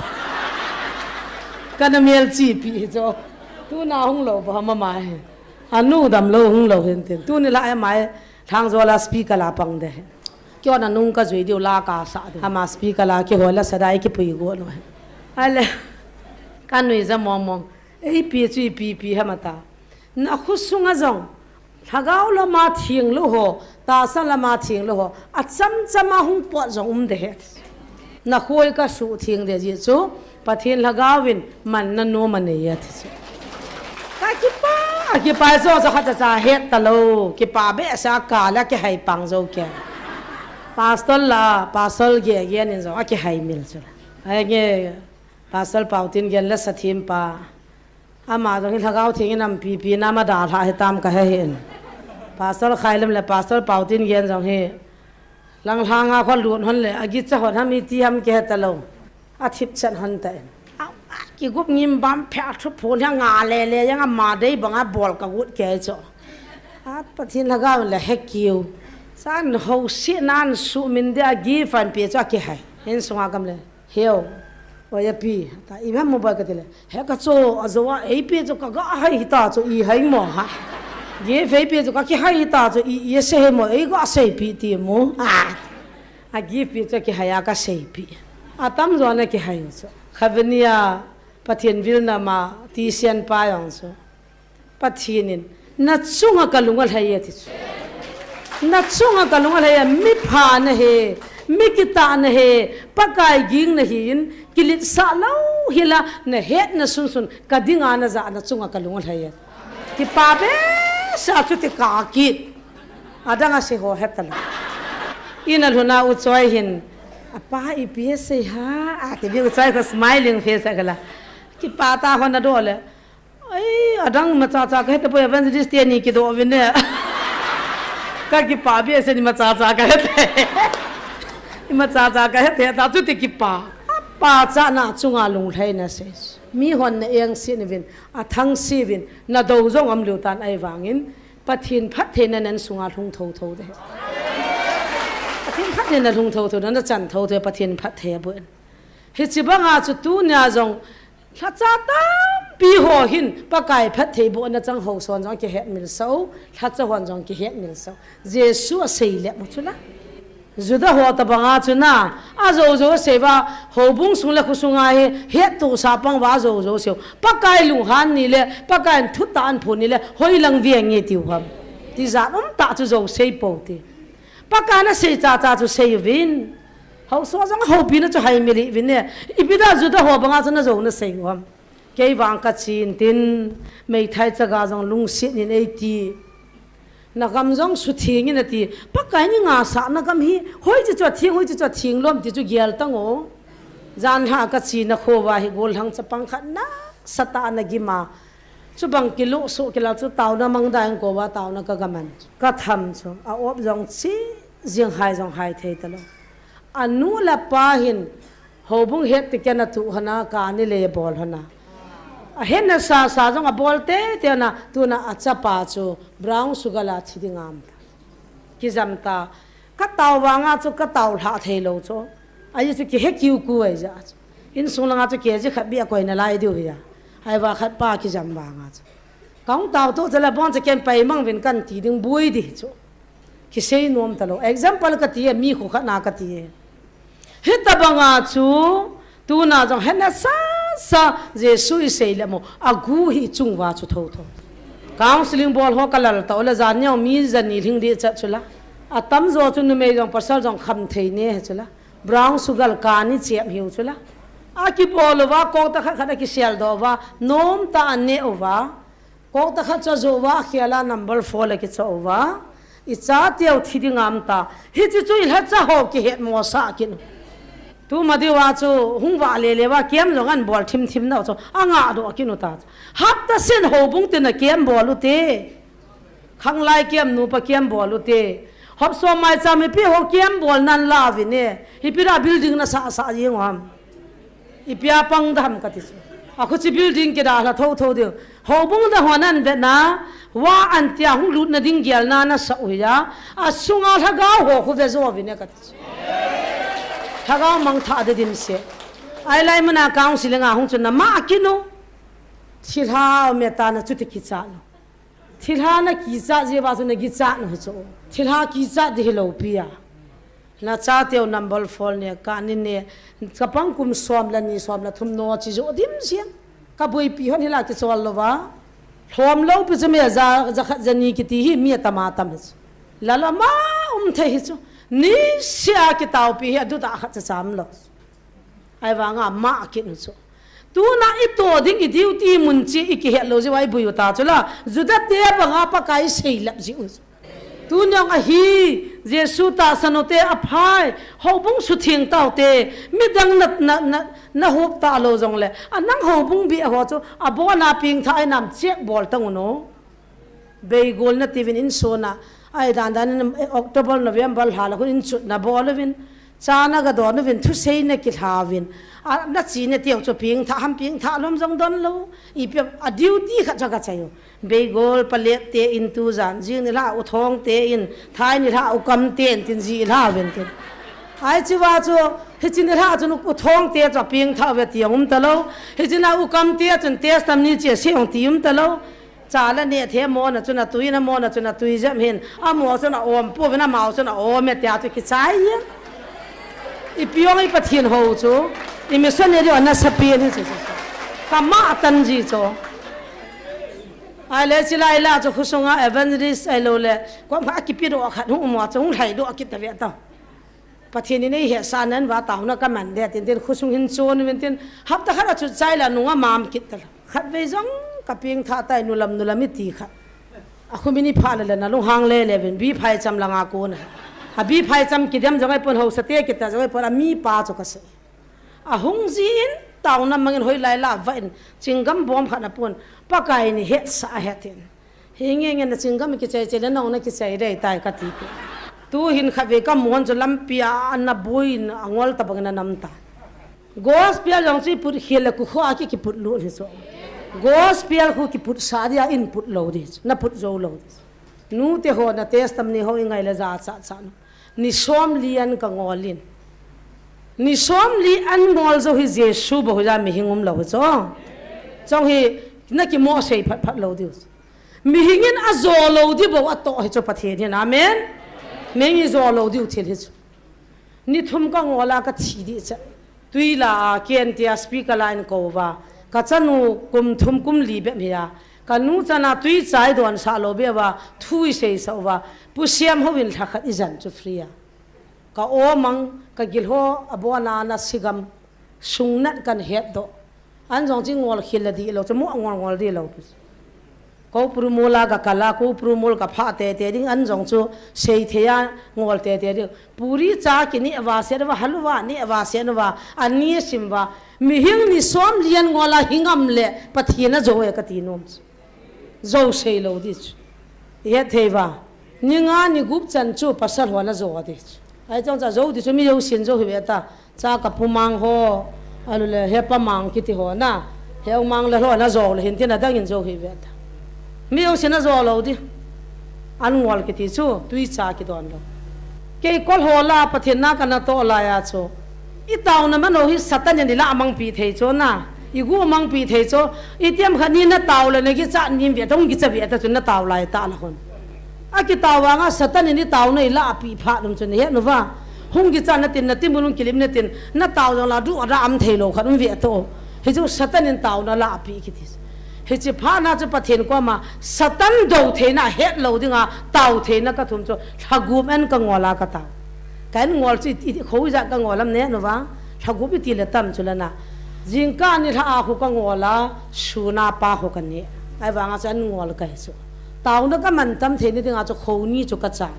Ka na mel chi pi hi cho. Tu na hung lo ba ma ma he. A nu dam lo hung lo hen tin. Tu ni la e mai, thang zo la speaker la pang de he. Kyo na nung ka zui diu la ka sa diu. Ama speaker la ki hoi la sa dai ki pui go no he. Ale, ka nui za mong mong. Ei pi chu i pi, pi ha ma ta. Na khu sunga jong. Lhagao lama thing lo ho, tahsa lama thing lo ho, a cham chama hung pot jong um de he. Na khoi ka su thing de ji chu, Pathin lhagao in man na nom a nei a ti chu. Ka kipa, a kipa zo zo kha cha cha het ta lo, kipa be sa ka la ki hai pang zo ke. Pastor la, pastor ge ge nin zo a ki hai mil chu. Ai nge, pastor Pau Tin Gen la sa thim pa. Ama jong hi lhagao thing in am pi pi na ma da lha he tam ka he hin. Pastor Khai Lem le Pastor Pau Tin Gen jong hi. Lang lhanga kho lut hon le, a gicha hon ham i ti ham ki he ta lo. A thip chan hon ta in. A, Kigup ngim bam phe a thu phun ha nga le le yang ama dei banga bol ka gut ke chu. A Pathen lhagao le he kiu. San ho si nan su min de a gift an pi chu a kihai. Hin sunga kam le. Heu. Oya pi. Ta i mem mobile ka ti le. He ka chu a zo a ei pi chu ka ga hai hi ta chu i hai mo ha. Gift ei pi chu ka kihai hi ta chu i i se he mo ei ga sei pi ti mo. A. A gift pi chu kihai a ka sei pi. A tam zo na kihai chu. Khavenia Pathen vilna ma ti sian pa jong chu. Pathen in, "Na chunga ka lung alhai e," ti chu. "Na chunga ka lung alhai e, mi pha na he, mi kitah na he, Pakai ging na hi in, kilitsah lou hi la, na hetna sunsun, ka dinga na ja na chunga ka lung alhai e." Kipa behseh a chuti ka kit. Adang a sei ho he ta lou. In a lhun a u Choi hin, "A pa ipi a sei ha," a ti bi u Choi ko smiling face a kala. Kipa ta ho na do le. Ai, adang macha cha ka hete poi evangelist te ni kido vin ne. Ka kipa behseh ni macha cha ka hete. I macha cha ka hete ta chuti kipa. A pa cha na chunga lunglhai na sei. Mi hon na eng si ni vin, a thang si vin, na do jong am liu tan ai vangin. Pathen phattheina nan sunga lhung tho tho de. Pathen phattheina lhung tho tho na chan tho tho Pathen phatthei a bu. Hichi banga chu tunia jong lhacha tampi ho hin Pakai phatthei bohna chang ho son jong kihet mil sau, lhacha hon jong kihet mil sau. Jesu a sei le mu chu la. Juda ho ta banga chu na, a jo jo sei va, houbung sung le khusunga hi, het tu sa pang va jo jo sei. Pakai lunghan ni le, Pakai thu ta an phu ni le, hoi lang vi nge tiu ham. Ti ja um ta chu jo sei po ti. Pakai na sei cha cha chu sei vin. Hausa jong houpi na chu hai mi li vin ne. Ipi da Juda ho banga chu na jo na sei ham. Kei vang ka chin tin, meithai chaga jong lungset nin ei ti. Na gam jong sutheng in a ti. Pakai ni nga sa na gam hi, hoi chi chu a theng, hoi chi chu a theng lom ti chu gial tang o. Jan ha ka chi na kho va hi gol hang chapang khat na sa ta na gima. Chu bang kilo so kila chu tau na mang da eng ko va tau na ka gaman. Ka tham chu, a op jong chi, jing hai jong hai thei ta lo. A nu le pa hin, houbung het ti ken a tu hana, ka ni le bol hana. A hen na sa sa jong a bol te te na, tu na a chapa chu, brown sugar la thi ding am ta. Kijam ta, ka tau vanga chu, ka tau lha thei lo chu. Ai chu kihe kiu ku ai ja chu. In sung langa chu ke ji khat bi a koi na lai diu hi ja. Ai va khat pa kijam vanga chu. Kong tau tu chu la bon chu ken pai mang vin kan ti ding bui di chu. Kisei nom ta lo. Example ka ti e, mi khu khat na ka ti e. Hita banga chu, tu na jong hena sa sa, Jesu i sei le mo, a gu hi chung va chu tho tho. Counseling bol ho ka lal ta, ola jan neo mi jan ni hling di chat chu la. A tam jo chu numei jong pasal jong kham thei ne he chu la. Brown sugar ka ni chiam hiu chu la. A ki bol uva, kok ta khat khat a ki sial do uva, nom ta an ne uva. Kok ta khat chu a jo uva, a khial a number four la ki cho uva. I cha teu thi ding am ta. Hi chi chu i lha cha ho ki het mo sa kin. Tu ma diu a chu hung va le le va kem jong an bol thim thim na u chu. A nga do kin u ta. Hap ta sen ho bung te na kem bol u te. Khang lai kem nu pa kem bol u te. Hop so mai cha mi pi ho kem bol nan la vi ne. Hi pi ra building na sa sa yeng ham. I pia pang da ham ka ti chu. A khu chi building ki da hla tho tho diu. Ho bung da hon an ve na. Wa an tia hung lut na ding gial na na sa u ya. A sunga lhagao ho khu ve zo vi ne ka ti chu. Lhagao mang tha de dim se. Ai lai mana council nga hung chu na ma kinu. Thilha me ta na chu ti ki cha lo. Thilha na kicha je va chu na kicha na hi chu. Thilha kicha di hi lo pi a. Na cha teu number four ne ka ni ne ka pang kum som la ni som la thum no chi jo dim siam. Ka bui pi hon hi la ki chol lo va. Lhom lo pi chu me ja ja khat ja ni ki ti hi mi a tam a tam hi chu. La la ma um thei hi chu. Ni sia ki tau pi hi a du ta khat cha cham lo. Ai vanga ma a kin u chu. Tuna i to ding i duty mun chi i ki het lo ji wa i bui u ta chu la. Juda te banga Pakai sei lap ji u chu. Tuna a hi Jesu ta sano te a phai. Ho bung su thing tau te. Mi dang na, na, na, na hop ta lo jong le. A nang ho bung bi a ho chu. A bo na ping tha ai nam check bol tang u no. Beigol na ti vin in so na. Ai dan dan in October, November hla la khu in chut na bol vin. Cha na gadon uvin, thusei na kilhauvin. A, na chi na teu chu pengthah ham, pengthah lom jong don lou. Ipi a duty khat chu kachai u. Beigol palet te in tu jan, jing nilhah u Thong te in, thai nilhah u Kam te in, tin ji lha uvin tin. Ai chi uva chu, hichi nilhah chun u Thong te chu pengthah uve ti jong um talou. Hichi na u Kam te chun testimony che sei jong ti um talou. Cha la neh thei, mo na chun atui na, mo na chun atui jep hin. Amo chun aom pouvin, amao chun aom e tia chu kichai e. Ipi jong i Pathen hou chu, i missionary ana sapen hi chu chu. Kama atan ji chu. Ahile chilai la chu khosunga evangelist ahilou le, kom kha akipi doh khat hung um a chu hung lhai doh kit tave ta. Pathen in eihetsah nan uva taona kaman de, tin tin khosung hin chon uvin tin, hapta khat a chu chai la nunga mam kit ta la. Khatvei jong kapengthah tai, nulam, nulam iti khat. Akhumin iphah le le nalunghang le le uvin, bi phaicham langa kon a. A bi phaicham kidem jong ahipon, hausa te kiti jong ahipon, amipa chu kasei. Ahung jin, taona mangin hoilai la vah in, chinggam bom khat na pon, Pakai in eihetsah ahi tin. Hinge nge na chinggam kichai chai le nong na kichai dei tai kati pi. Tu hin khatvei kamu hon chu lampi a ana boi in angol tabang in anam ta. Gospel jong chu iput khel le kukho a ki kiput lut hi chu. Gospel khu kiput sa dia in put lou di chu. Na put jou lou di chu. Nute ho na testimony ho ingai le ja cha cha nu. Ni somli an kangol in. Ni somli an ngol jou hi Jesu bou hi ja mihing um lou hi chu. Chong hi na kimo sei phat phat lou di chu. Mihing in ajo lou di bou atoh hi chu Pathen hin. Amen. Mihing in jo lou diu thil hi chu. Ni thum kangol a kathi di cha. Tui la a ken tia speaker la in kou va. Kachanu kum thum kum li bep hi a. Kanu chana tui chai don sah lou bep va. Thu isei sah uva. Pu Siam hou in lha khat ijan chu free a. Ka o mang, ka gilho abona na sigam. Sungnat kan het doh. An jong chi ngol khel la di lou, chu mo ngol ngol di lou. Ko pru mo la ka kala, ko pru mo ka pha te te ding, an jong chu sei thei a ngol te te ding. Puri cha kini va se va, haluwa ni va se va, ani sim va. Mihing ni somli an ngol a hingam le, Pathen a jo e kati nom. Jo sei lou di chu. I het thei va. Ni nga ni gup chan chu pasal ho na jo di chu. Ai chong cha jo di chu mi jo sin jo hi ve ta. Cha ka pu mang ho. Alu le he pa mang kiti ho na. He u mang le ho na jo le hin tin adang in jo hi ve ta. Mi jo sin na jo lou di. An ngol kiti chu tui cha kidon lou. Kei kol ho la Pathen na ka na to la ya chu. I tauna mano hi Satan in i la mang pi thei chu na. I gu mang pi thei chu. I tiam kha ni na tau le na ki cha nim ve ta, hung ki cha ve ta chu na tau lai ta la hon. A ki tau vanga Satan in i tauna i la pi pha lum chu ni he nu va. Hung ki cha na tin na ti mun hung kilim na tin na tau jong la du ra am thei lou khat um ve to. Hi chu Satan in tauna la pi kiti. Hichi pha na chu Pathen koma Satan do theina het lou dinga tau theina ka thum chu lha gup an ka ngol a ka tau. Kan ngol chu i, i, kho ijat ka ngol am ne nu va. Lha gup iti le tam chu la na. Jingkah ni lha a khu ka ngol a, sun a pa khu ka ne. Ai vanga chu an ngol ka hi chu. Tauna ka man tam thei ni dinga chu kho ni chu ka chan.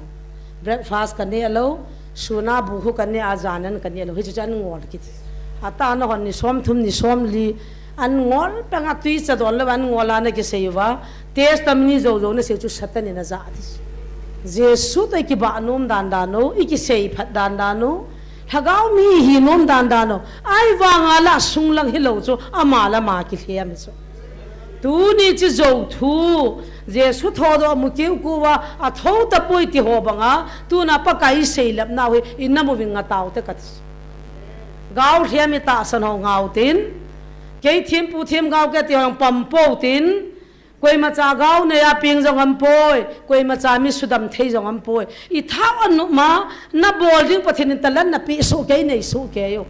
Breakfast ka ne lou, sun a bu khu ka ne a, jan an ka ne lou. Hichu chu an ngol kiti. A ta na hon ni som thum ni som li. An ngol peng a tui cha don lou an ngol a na kisei uva. Testimony jo jo na sei chu Satan in a ja ti. Jesu to i kiba nom dan dan u, i kisei phat dan dan u. Lhagao mi hi nom dan dan u. Ai vanga la sung lang hi lou chu ama la ma kilhem chu. Tuni chi jo thu, Jesu thodoh mu keu keu va, a tho ta poi ti ho banga, tuna Pakai i sei lap nau hi, i na mu ving a tau te ka ti. Gao lhem i tahsan ho ngau tin, kei thim pu thim gao ke ti ho pam po tin, koima cha gao nei a ping jong am poi, koima cha mi sudam thei jong am poi. I thau a nu ma, na bol ding Pathen in talan na pi su kei nei su kei u.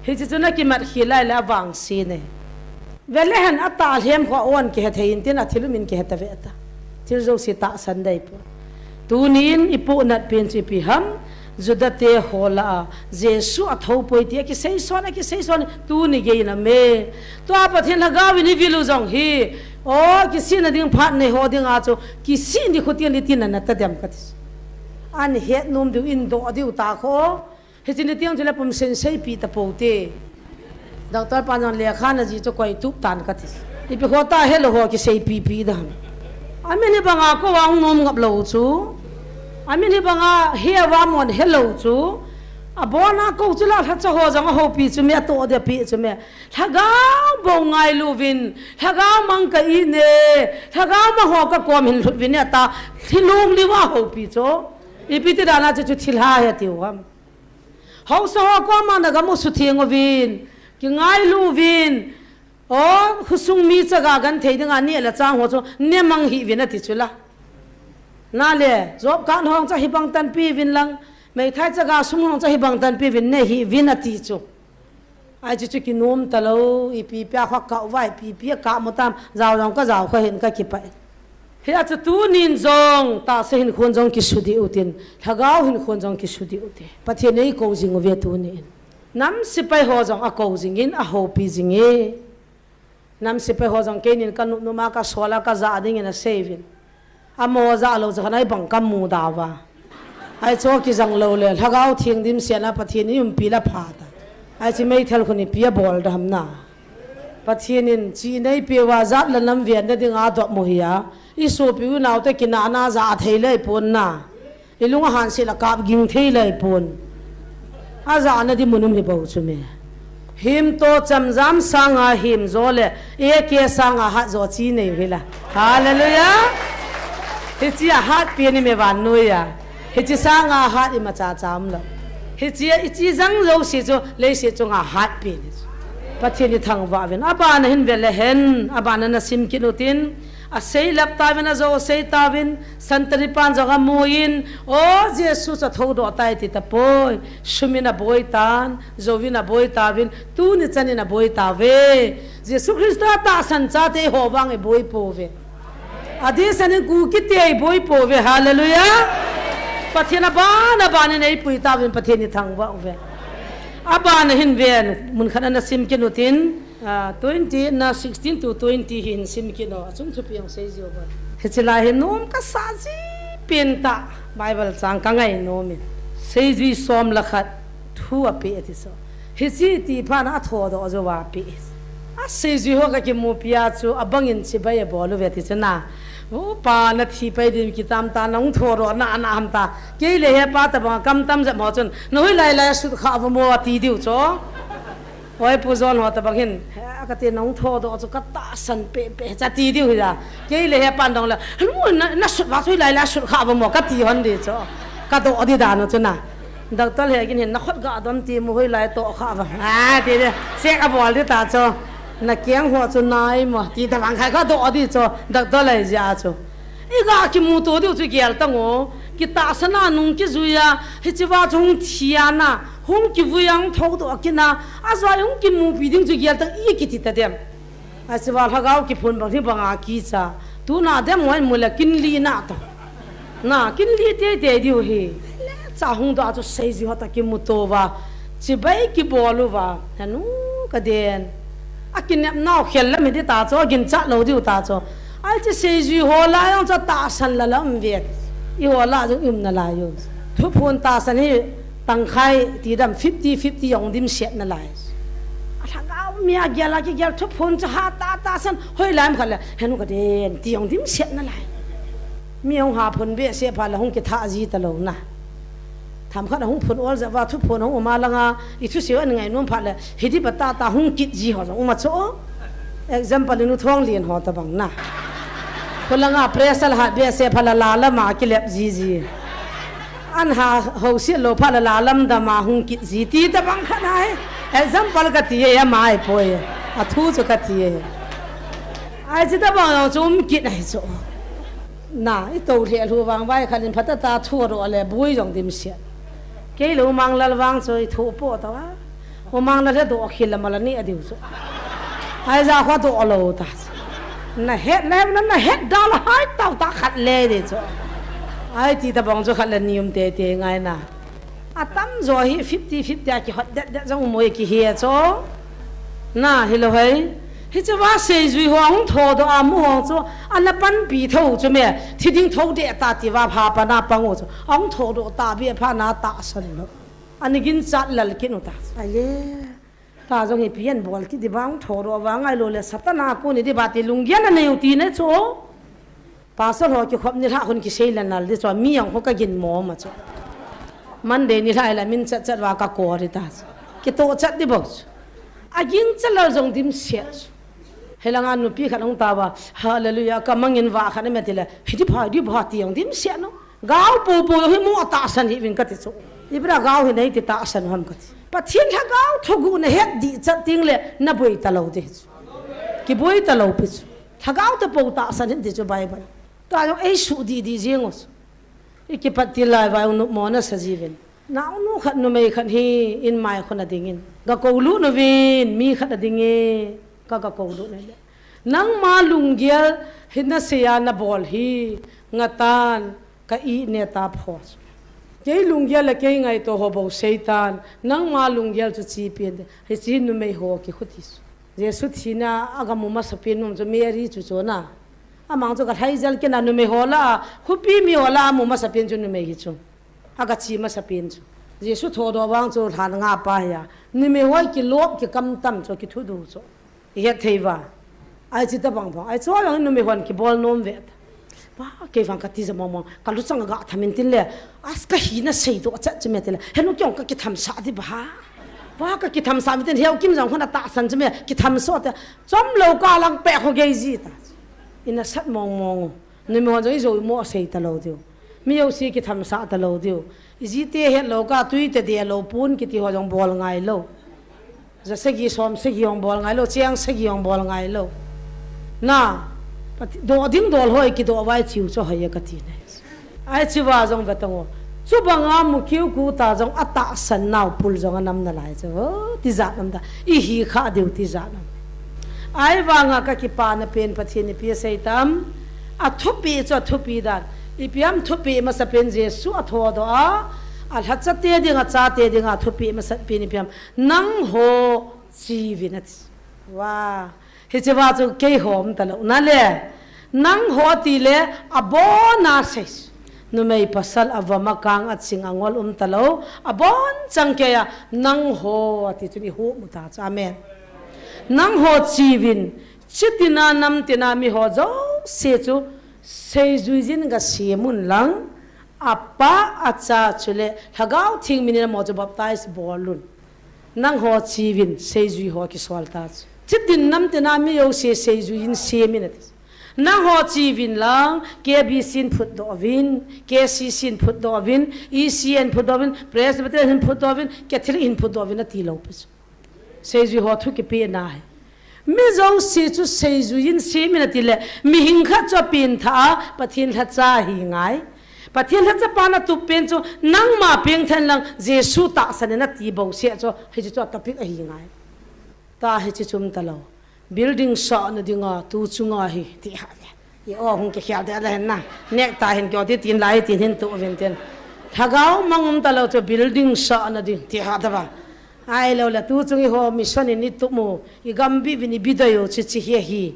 Hichi chu na kimat khel lai le avang si ne. Ve le hen a ta lhem kho on kihe thei in tin a thil um in kihe ta ve ta. Thil jo si tahsan dei po. Tunin i pu nat pen chu ipi ham, Juda te ho la a, Jesu a tho poi ti a kisei son, a kisei son, tuni gei na me. Tua Pathen Lhagao in i vil u jong hi, o, kisihna ding phat nei ho ding a chu, kisih ni khu tin i tin na na ta dem ka ti. An het nom diu in do diu ta kho. Hichi ni tiang chu le pum sen sei pi ta po te. Doctor pa jong lekha na ji chu koi tup tan ka ti. Ipi kho ta he lou ho kisei pi pi dan. Amin hi banga ko vang nom ngap lou chu. Amin hi banga he va mon he lou chu. Abona kou chu la lhacha ho jong ahoupi chu me, atoh ding api chu me. Lhagao bou ngailu vin, lhagao mang ka ine, lhagao mang ho ka kom hin lhut vin ata, thilung liu ahoupi chu. Ipi ti dana chu chu thilha he tiu ham. Haosa ho koma na gamu sutheng uvin, kingailu vin, O, khosung mi chaga genthei dinga neh le chang ho chu, nemang hih vin ati chu la. Nale, job card hong chu hibang tanpi vin lang, meithai chaga sum hong chu hibang tanpi vin ne hih vin ati chu. Ai chu chu kinom talou, ipi pia kha kah uva, ipi pia kah mu tam, jao jong ka jao kha hin ka kipah. Hia chu tunin jong, tahsa hinkhon jong kisudih utin, lhagao hinkhon jong kisudih ute. Pathen in eikou jing uve tunin. Nam sepai ho jong akou jingin, ahoupi jinge. Nam sepai ho jong keinin ka nupnup a ka sol a ka jah dingin asei uvin. Amaho jah lou chu khan ai bang ka muda uva. Ai chu kijang lou le, Lhagao Theng dimset a Pathen in umpi la pha ta. Ai chu meithal khun ipi abol dam na. Pathen in chi neipe uva jat le nam venna dinga dop mu hi a. I sopi unaote kinahna jah thei lei pon na. I lung ahan sel a kap ging thei lei pon. Ajahna ding mun um hi bou chu me. Him to chamjam sanga him jo le, A K sanga hat jo chi nei u hi la. Hallelujah. Hiche a hat pen i me vannoi a. Hiche sanga hat imacha cha um lou. Hiche a i chi jang jouse chu leiset chunga hat pen hi chu. Pathen i thangvah uvin. Abana hin ve le hen. Abana na sim kit utin. Asei lap tauvin, ajou asei tauvin, Santari pan jong amun, O Jesu chu athoudoh tai ti tapoi, sum in aboi tan, jou in aboi tauvin, tuni chan in aboi tauve. Jesu Christa tahsan chate ho vang iboi pouve. Adehset in Kuki te iboi pouve, hallelujah. Pathen aban, aban in eipui tauvin, Pathen i thangvah uve. Abana hin ven, mun khat ana sim kit utin, Ah, twenty na sixteen to twenty hi hin sim kit o, achung thupi jong sei jiu vo. Hiche lai hi nom kasa ji pen tah, Bible chang ka ngai nom in. Seijui som le khat thu apeh ati so. Hiche ti phat na athodoh jou a apeh. Aseijui ho ka kimupi a chu abang in chibai abol uve ti chu na. Upa na thi pai ding kitam ta, nahung thodoh na na ham ta. Kei le hepa tabang kam tam jep ho chun. Na hoilai lai sut kha uva mo ati diu chu. Oi, Pu John ho tabang hin, he, kati nahung thodoh chu ka tahsan pehpeh, cha ti diu hi a. Kei le hepan dong le, "Henu, na, na sut uva chu hoilai lai sut kha uva mo," kati hon di chu. Ka doh di dan u chu na. Doctor he gin hin, "Na khut ga don ti mo, hoilai toh kha uva." A, ti di, check abol di ta chu. "Na keng ho chu nai mo," ti tabang khai ka doh di chu. Doctor lai jia chu. Iga kimuto diu chu gel tang o. Kitahsan a nung kijui a, hiche va chu hung thi a na, hung kivui a, hung thodoh kit na, ajoi hung kimupi ding chu gel tang, i kiti ta dem. Ache va lhagao kiphun bang hi banga kicha. Tuna dem hoi mu le kin li na ta. Na, kin li teitei diu hi. Le cha hung doh chu seijui ho ta kimuto uva. Chibai kibol uva. Henu ka den. Akinep nau khel lam hi di ta chu, ginchat lou diu ta chu. Ai, hiche seijui ho lah a jong chu tahsan la lam ve. Eiho lah a jong um nalai u. Thuphon tahsan hi tangkhai ti dam fifty fifty jong dimset nalai. A lhagao mi a gel a kigel thuphon chu ha ta tahsan hoilai ham khat le, henu ka den ti jong dimset nalai. Mi jong ha phon behseh phat le hung kitha ji talou na. Themkhat ahung phon ol jeh uva thuphon hung um a langa, i thusei u ana ngainom phat le, hiti pa tata hung kit ji ho jong um a chu. Example in u Thonglen ho tabang na. Khulanga pressure hat behseh phat le la lam a kilep jiji. An ha houset lou phat le la lam dam a hung kit ji ti tabang khat ahi. Example kati e, ama ahipoi. Athu chu kati e. Ai, hiche tabang jong chu um kit ahi chu. Na, i tou lheh lhu vang vai khat in phatah a thodoh le boi jong dimset. Kei le U Manglal vang chu i thoh poh tauva. U Manglal hi doh khel le mala neh diu chu. Ai, ja kho doh lou ta. Na het le na, na het da la hai tau ta khat le di chu. Ai, ti tabang chu khat le ni um teitei ngai na. Atamjo hi fifty fifty a kihot det det jong um e kihe chu. Na, hilou hei. Hiche va seijui ho hung thodoh a mu ho chu, ana panpi tho chu me, thi ding tho deh ta ti va pha pa na pang u chu. Ahung thodoh ta be pha na tahsan lou. Ana ginchat lal kit u ta. Ai le. Ta jong hi pian bol kit di vang thodoh vang ngai lou le Satan a kon i di ba ti lunggel anei u ti ne chu. Pastor ho kikhop ni lha khun kisei le nal di chu, mi jong kho ka ginmo ma chu. Monday ni lhai la min chat chat va ka kori ta. Kitoh chat di bou. Aging chalal jong dimset. Helanga nupi khat hung tava, hallelujah, ka mangin va khat na me tile, hiti pha, di pha ti jong dimset no. Gao po po hi mu atahsan hi vin kati chu. Ibra gao hi nei ti tahsan ham kati. Pathen lhagao thogu na het di chat ting le na boi ta lo ti chu. Kiboi ta lo pi chu. Lhagao te po tahsan hin ti chu Bible. Tua jong ei su di di jing us. I kipat til lai vai u numo na sa jivin. Naunu khat numei khat hi in mai khun a dingin. Ga ko lu nuvin mi khat a dinge. Ka ga ko lu ne le. Nangma lunggel hi na seia na bol hi ngatan ka i ne ta pho. Kei lunggel le kei ngaito ho bou seitan. Nangma lunggel chu chi pin de. Hi chi numei ho ki khuti su. Jesu thina aga mu masa pin num chu Mary chu chu na. Amang chu ka lhaijal kina numei ho la, khupi mi ho la, amu masa pin chu numei hi chu. Aga chi masa pin chu. Jesu thodoh vang chu lhan nga pa hi a. Numei ho kilop kikam tam chu kithudu chu. I het thei va. Ai chi ta bang bang. Ai chu lang numei hon kibol nom ve ta. Pa, kei vang ka ti ja mong mong. Ka luchang ga thamin tin le. As ka hina seidoh chat chu me ti le. Henu kyong ka kitham sa di ba. Pa ka kitham sa mi tin heu kim jong hon atahsan chu me. Kitham so te. Chom lo ka lang pe kho gei ji ta. Ina sat mong mong. Numei hon jong i jo i mo sei ta lo diu. Mi jouse kitham sa ta lo diu. I ji te het lo ka tui te de lo pun kiti ho jong bol ngai lo. Ja sagi som sagi jong bol ngai lo, chiang sagi jong bol ngai lo. Na, pati, doh ding dol hoi kidoh vai chiu cho hoi ka ti ne. Ai chi va jong ve tang o. Chu banga mu kiu ku ta jong atahsan nau pul jong anam na lai chu. Ho, ti ja nam ta. I hi kha diu ti ja nam. Ai vanga ka kipana pen Pathen ipi asei tam. Athupi chu athupi dan. Ipi ham thupi masa pen Jesu athodoh a. Alhacha te ding, acha te ding athupi masa pen ipi ham. Nangho chi vin ati. Wa. Hiche va chu kei hom ta lo na le. Nangho ti le abona sei. Numei pasal avom akang aching angol um ta lo. Abon chang kei a nangho ati chun i hu mu ta chu. Amen. Nangho chi vin, chitina namtina mi ho jouse chu seijui jin ga sem un lang, apa acha chule Lhagao Theng min in amo chu baptize bol un. Nangho chi vin seijui ho kisol ta chu. Chitin namtina mi jouse seijui in sem in ati. Nangho chi vin lang, K B C in phutdoh vin, K C C in phutdoh vin, E C A in phutdoh vin, Presbyterian in phutdoh vin, Catholic in phutdoh vin ati lo pi chu. Seijui ho thu kipe na hi. Mi jouse chu seijui in sem in ati le, mihing khat chu apen tha a, Pathen lhacha ahi ngai. Pathen lhacha pa na tup pen chu, nangma peng than lang, Jesu tahsan in ati bou se chu, hiche chu a topic ahi ngai. Ta hiche chu um ta lo. Building sahna dinga, tu chunga hi, ti ha ve. I o hung kikhel de la hen na. Necktie hin kyo ti tin lai tin hin tu vin tin. Lhagao mang um ta lo chu building sahna ding, ti ha ta ba. Ai lo le tu chung i ho mission in i tup u, i gam bi vin i bidoi u chu chi hi hi.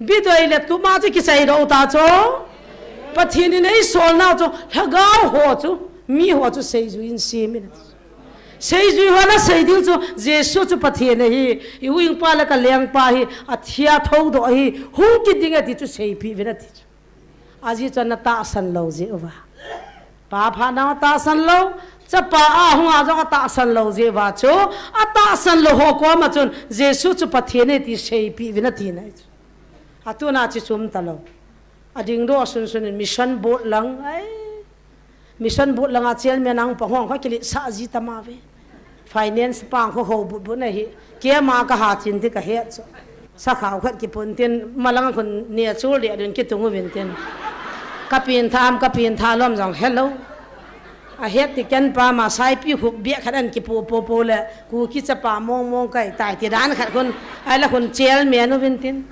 Bidoi le tup ma chu kisei do ta chu. Pathen in ei sol na chu, lhagao ho chu, mi ho chu seijui in sem in. Seijui ho na sei ding chu, Jesu chu Pathen ahi, i u ing pa le ka leng pa hi, athia thodoh ahi, hung kit ding ati chu seipi vin ati chu. Ajeh chu ana tahsan lo jeh uva. Pa pha na tahsan lo, chapa a hung a jong atahsan lo jeh uva chu, atahsan lo ho koma chun, Jesu chu Pathen ahi ti seipi vin ati na chu. Atuna chi chu um ta lo. Ading do sun sun in mission board lang, ai. Mission board langa chairman ang pahong kho kilit sa ji ta ma ve. Finance pang kho ho but but na hi. Kema ka ha chin ti ka he chu. Sa khau khat kipun tin, malang khun ne chul dia dun kitung uvin tin. Ka pin tham, ka pin tha lom jong hello. A het ti ken pa ma saipi khup bia khat an kipu pu pu le, Kuki chapa mong mong kai tai ti dan khat khun, ai la khun chairman uvin tin.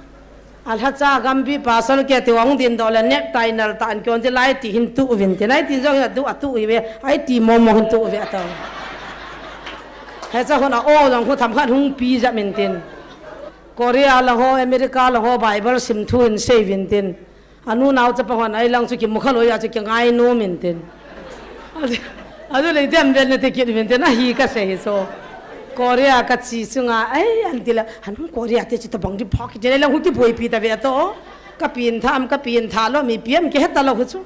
Alhacha gambi pasal ke ti wang din do le necktie nal ta an kyon ti lai ti hin tu uvin tin. Ai ti jong hi atu, atu hi ve, ai ti mong mong hin tu uve ato. Hicha khun a o jong khu tham khat hung pi ja min tin. Korea la ho, America la ho, Bible sim thu hin sei vin tin. Anu nao chapa hon ai lang chu kimu kha loi a chu kingai nom in tin. Adu, adu le dem vel na te kit vin tin, ahi ka sei hi so. Korea ka chi chunga, ai, an ti la, anu Korea te chu tabang di phak, te le lang hu kiboi pi ta ve to. Ka pin tham, ka pin tha lo, mi piam ki heta lo hu chu.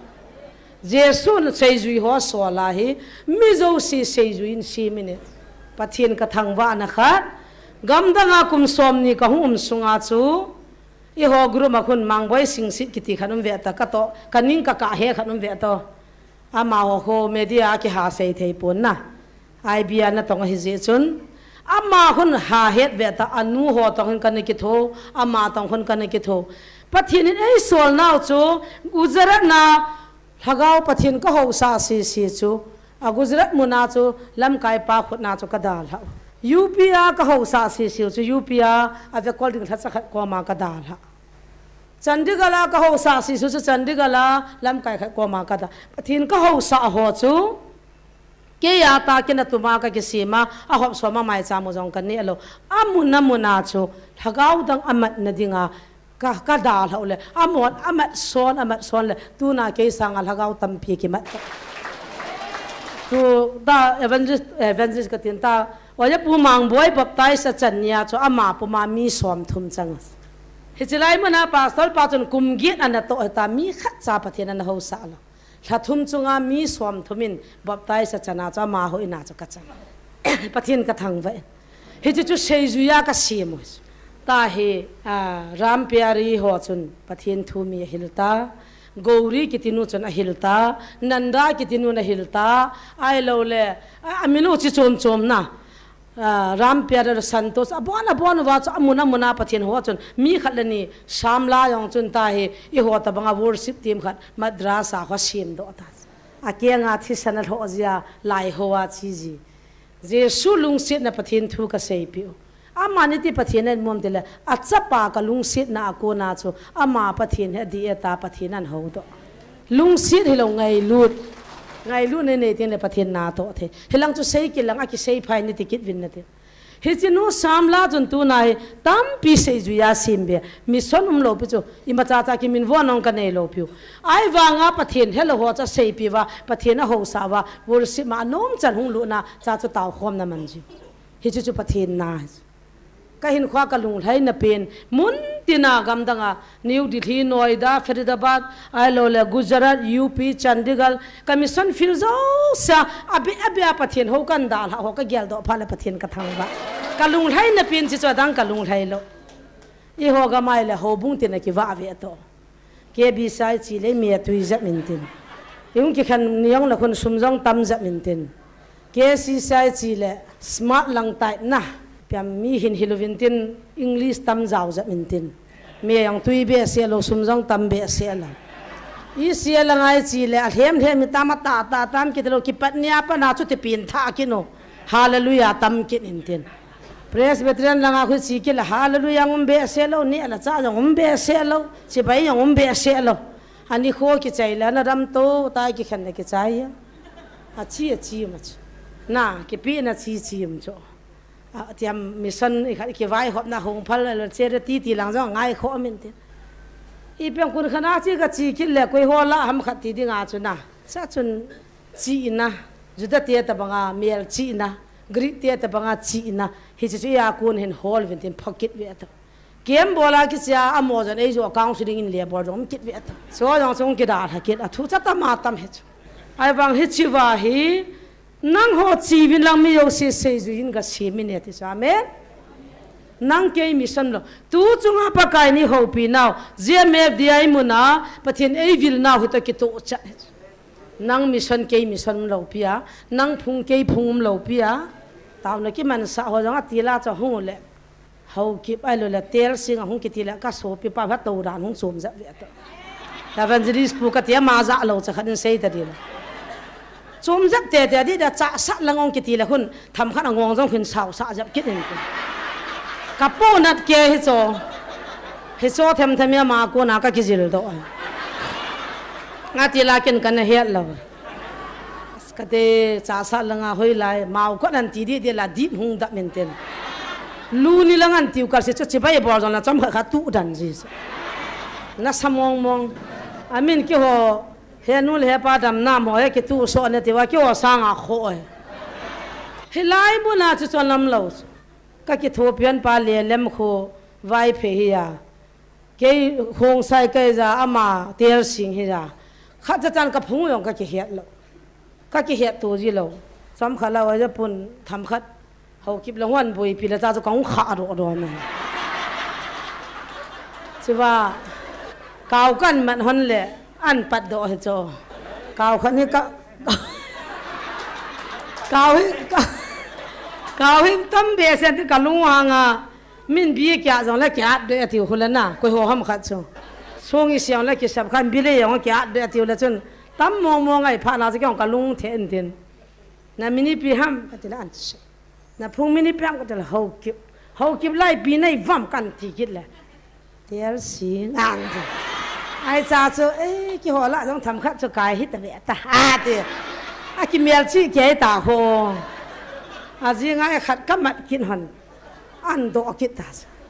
Jesu in seijui ho sol a hi, mi jouse seijui in sem in e. Pathen ka thangvahna khat, gamdang a kum som ni ka hung um sunga chu, eiho group a khun Mangboi Singsit kiti khat um ve ta, ka toh, ka ning ka kah he khat um ve ta. Amaho khu media a kiha sei thei pon na. I B a natong ahi jeh chun. Ama khun ha het ve ta, anu ho tong hin kana kitho, ama tong khun kana kitho. Pathen in eisol nau chu, Gujarat na Lhagao Pathen ka housah sese chu, a Gujarat mun a chu lamkai pa khut na chu ka dalhah u. U P a ka housah sese chu, U P a a vekol ding lhacha khat koma ka dalhah. Chandigarh a ka housah sese chu, Chandigarh a lamkai khat koma ka da. Pathen ka housah ho chu, kei a tah kina tuma ka kisem a, a hop som a maicham u jong ka neh lou. Amun amun a chu, lhagao dang a matna dinga, ka, ka dalhah u le, amon, a mat son, a mat son le, tuna kei sanga lhagao tampi kimat ta. Tu, ta evangelist, evangelist ka tin ta, Oja Pu Mangboi baptize a chan nia chu ama puma mi som thum chang. Hiche lai muna pastor pa chun kum get ana toh hita mi khat cha Pathen ana housah lou. Lha thum chunga mi som thum in baptize a chana chu amaho ina chu ka chang. Pathen ka thangvah in. Hiche chu seijui a ka sem u. Tahi, a, Rampyari ho chun Pathen thu mi ahil ta. Gauri kiti nu chun ahil ta. Nanda kiti nu ahil ta. Ahilou le, a, amin u chi chom chom na. Ah, Rampyari Santos, abon, abon uva chu, amun, amun a Pathen ho chun, mi khat le ni, Samla jong chun tahi, eiho tabanga worship team khat, Madras a ho semdoh ta. Akeng a thisan alhoh jia, lai ho a chi ji. Jesu lungsetna Pathen thu ka seipeh u. Amani ti Pathen in mom tile, achapa ka lungsetna a kona chu, ama Pathen hi adih e ta Pathen in ahoudoh. Lungset hilou ngailut. Ngailutna nei teng le Pathen natoh thei. Hilang chu sei kit lang a kisei phai nati kit uvin nati. Hiche nu Samla chun tuna hi tampi seijui a sem be. Mission umlou pi chu. Imacha cha kiminvo nong ka neilou piu. Ahivanga Pathen helou ho chu aseipeh uva, Pathen ahousah uva, worship ma anom chan hung lutna cha chu taokhomna man ji. Hiche chu Pathen na. Ka hinkhoa ka lunglhaina pen, mun tina gamdanga, New Delhi, Noida, Faridabad, ahilou le Gujarat, U P, Chandigarh, ka mission field jousea, abeh, abeh a Pathen hou kan dalhah ho ka geldoh phat le Pathen ka thangvah. Ka lunglhaina pen chi chu adang ka lunglhai lou. Eiho gam a ahile houbung tina kivah ve toh. K B C a iche le mi atui jep intin. Ihung kikhen ni jong le khun sum jong tam jep intin. K C C a iche le smart lang tai na. Piam mi hin hilou vintin English tam jao jep intin. Mi jong tui behseh lou sum jong tam behseh lou. I C A lang a iche le alhem lhem mi tam ata ata tam kiti lou kipat nia pat na chuti pen tha kit u. Hallelujah tam kit intin. Presbyterian langa khu chi kit le, hallelujah jong um behseh lou, neh le chah jong um behseh lou, chibai jong um behseh lou. Ani kho kichai le, ana dam to, tai kikhen le kichai. Achi, achi ma chu. Na, kipi na chi chi um chu. A, tiam mission i khat kivaihopna hung phal le, charity ti lang jong ngai kho min tin. I peng kun khana chi ka chi kit le, koi ho la ham khat ti ding a chu na. Sa chun, chihna, Juda te tabanga melchihna, Greek te tabanga chihna, hiche chu ia kon hin hol uvin tin phakit ve ta. Kem bola kichia amo jon ei jo counseling in le bol jong kit ve ta. So jong chung kidalha kit a thu cha tama tam hi chu. Ahivang hiche va hi, nangho chi uvin lang mi jouse seijui in ka sem in e ti chu. Amen. Nang kei mission lou. Tu chunga Pakai in eihoupi nau, G M F D I muna, Pathen eivil nau hi toh kitoh chat hi chu. Nang mission kei mission um lou pi a, nang phung kei phung um lou pi a. Taona kimansah ho jong atil a chu hung u le. Haokip ahilou le Telsing a hung kiti le ka sopi pa ha to dan hung chom jep ve ta. Evangelist pu kati ama ja lou cha khat in sei ta di le. Chom jep tete di da chahsah lang ong kiti le hun. Tham khat a ngong jong hin sao sa jep kit in. Ka pu nat ke hi cho. Hi cho them them ya ma ko na ka kijil doh. Nga ti la ken kana het lou. Kate chahsah langa hoilai, mau ko nan ti di di la dip hung dap min tin. Lu ni lang an tiu kal se cho chibai bol jong la chom kha kha tu dan ji. Na sa mong mong. Amin keiho He nu le he pa damna mo he kitu so ne tiwa keiho sanga kho e. Hilai muna chu chonlam lou. Ka kithopian pa le lem kho Vaiphei hi a. Kei Khongsai kei ja ama Telsing hi ja. Khat cha chan ka phung jong ka kihet lou. Ka kihet to ji lou. Chomkhat la oi ja pun tham khat. Haokip le hon boipi le cha chu ka hung kha ro ro na. Chuva kau kan man hon le an pat do he cho. Kau khan hi ka kau hi ka kau hi tam be sen ti ka lung hanga. Min bi kia jong le kia de atiu hule na, koi ho ham khat chu. Song i siang le ki sap khan bi le jong kia de atiu le chun. Tam mong mong ai pha na chu kiong ka lung the en tin. Na mini pi ham ka ti la an se. Na phung mini pi ham ka ti la Haokip. Haokip lai pi nei vam kan ti kit le. Tel si ngang ti. Ai cha chu, eh, ki ho la jong tham khat chu kai hi ta ve ta. A ti. A ki mel chi ke ta ho. A ji ngai khat ka mat kit hon. An do kit ta.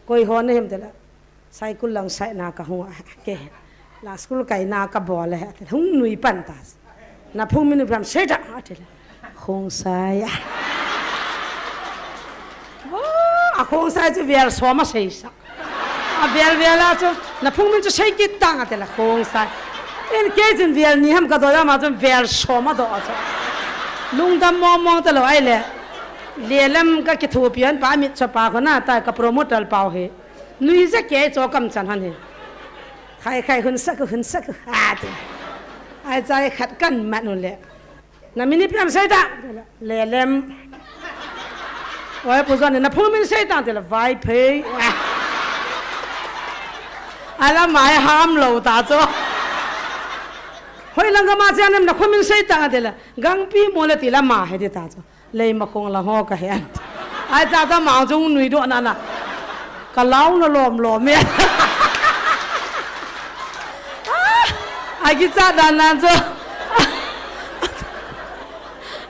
Koi ho na hem te la. Saikul lang sai na ka hung a ke. La school kai na ka bol le. Hung nui pan ta. Na phung min u pam sei ta. A ti la. Khongsai. Oh, a khongsai chu vel som a sei sa. A vel vel a chu. Na phung min chu sei kit tang a ti la khongsai. En ke jin vel ni ham ka do ya ma chu vel som a do a chu. Lungdam mong mong ta lo ai le. Lelem ka kithupi an pa mit cho pa ko na ta ka promoter pau he. Nui ja ke cho kam chan han he. Khai khai hun sak hun sak ha ti. Ai chai khat kan man u le. Na mini piam sei ta. Lelem. Oi pu zon na phung min sei ta ti la Vaiphei. Ala mai ham lo ta cho. Hoi lang ka ma chen na phung min sei ta ti la. Gangpi mo le ti la ma he ti ta cho. Lei ma khong la ho ka he an. Ai cha cha ma jong nui do na na. Ka lau na lom lom me. Ai ki cha dan nan cho.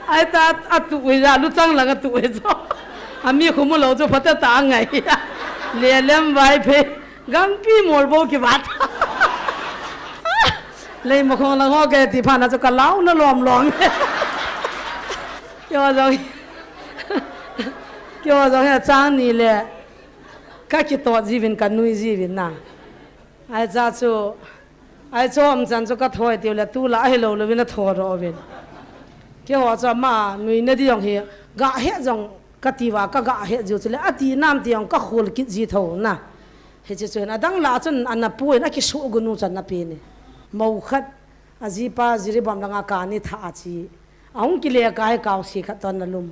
Ai ta a tu ui ja lu chang lang a tu ui cho. A mi khu mu lo cho phata ta ngai. Lelem Vaiphei. Gangpi mol bo ki vat. Lei ma khong lang ho ke ti pha na chu ka lau na lom lom. Kio jong. Kio jong he chang ni le. Ka ki to jivin ka nui jivin na. Ai cha chu. Ai cho am chan chu ka thoi tiu le tu la hi lo lo vin a tho ro vin. Kio cho ma nui na di jong hi. Ga he jong ka ti va ka ga he ju chu le a ti nam ti jong ka khul kit ji tho na. Hiche chu hin adang la chun ana pu in a kisu gunu chan na pi ni. Mo khat a jipa Jiribam langa ka ni tha a chi. A hung kile ka he kau si khat ton na lum.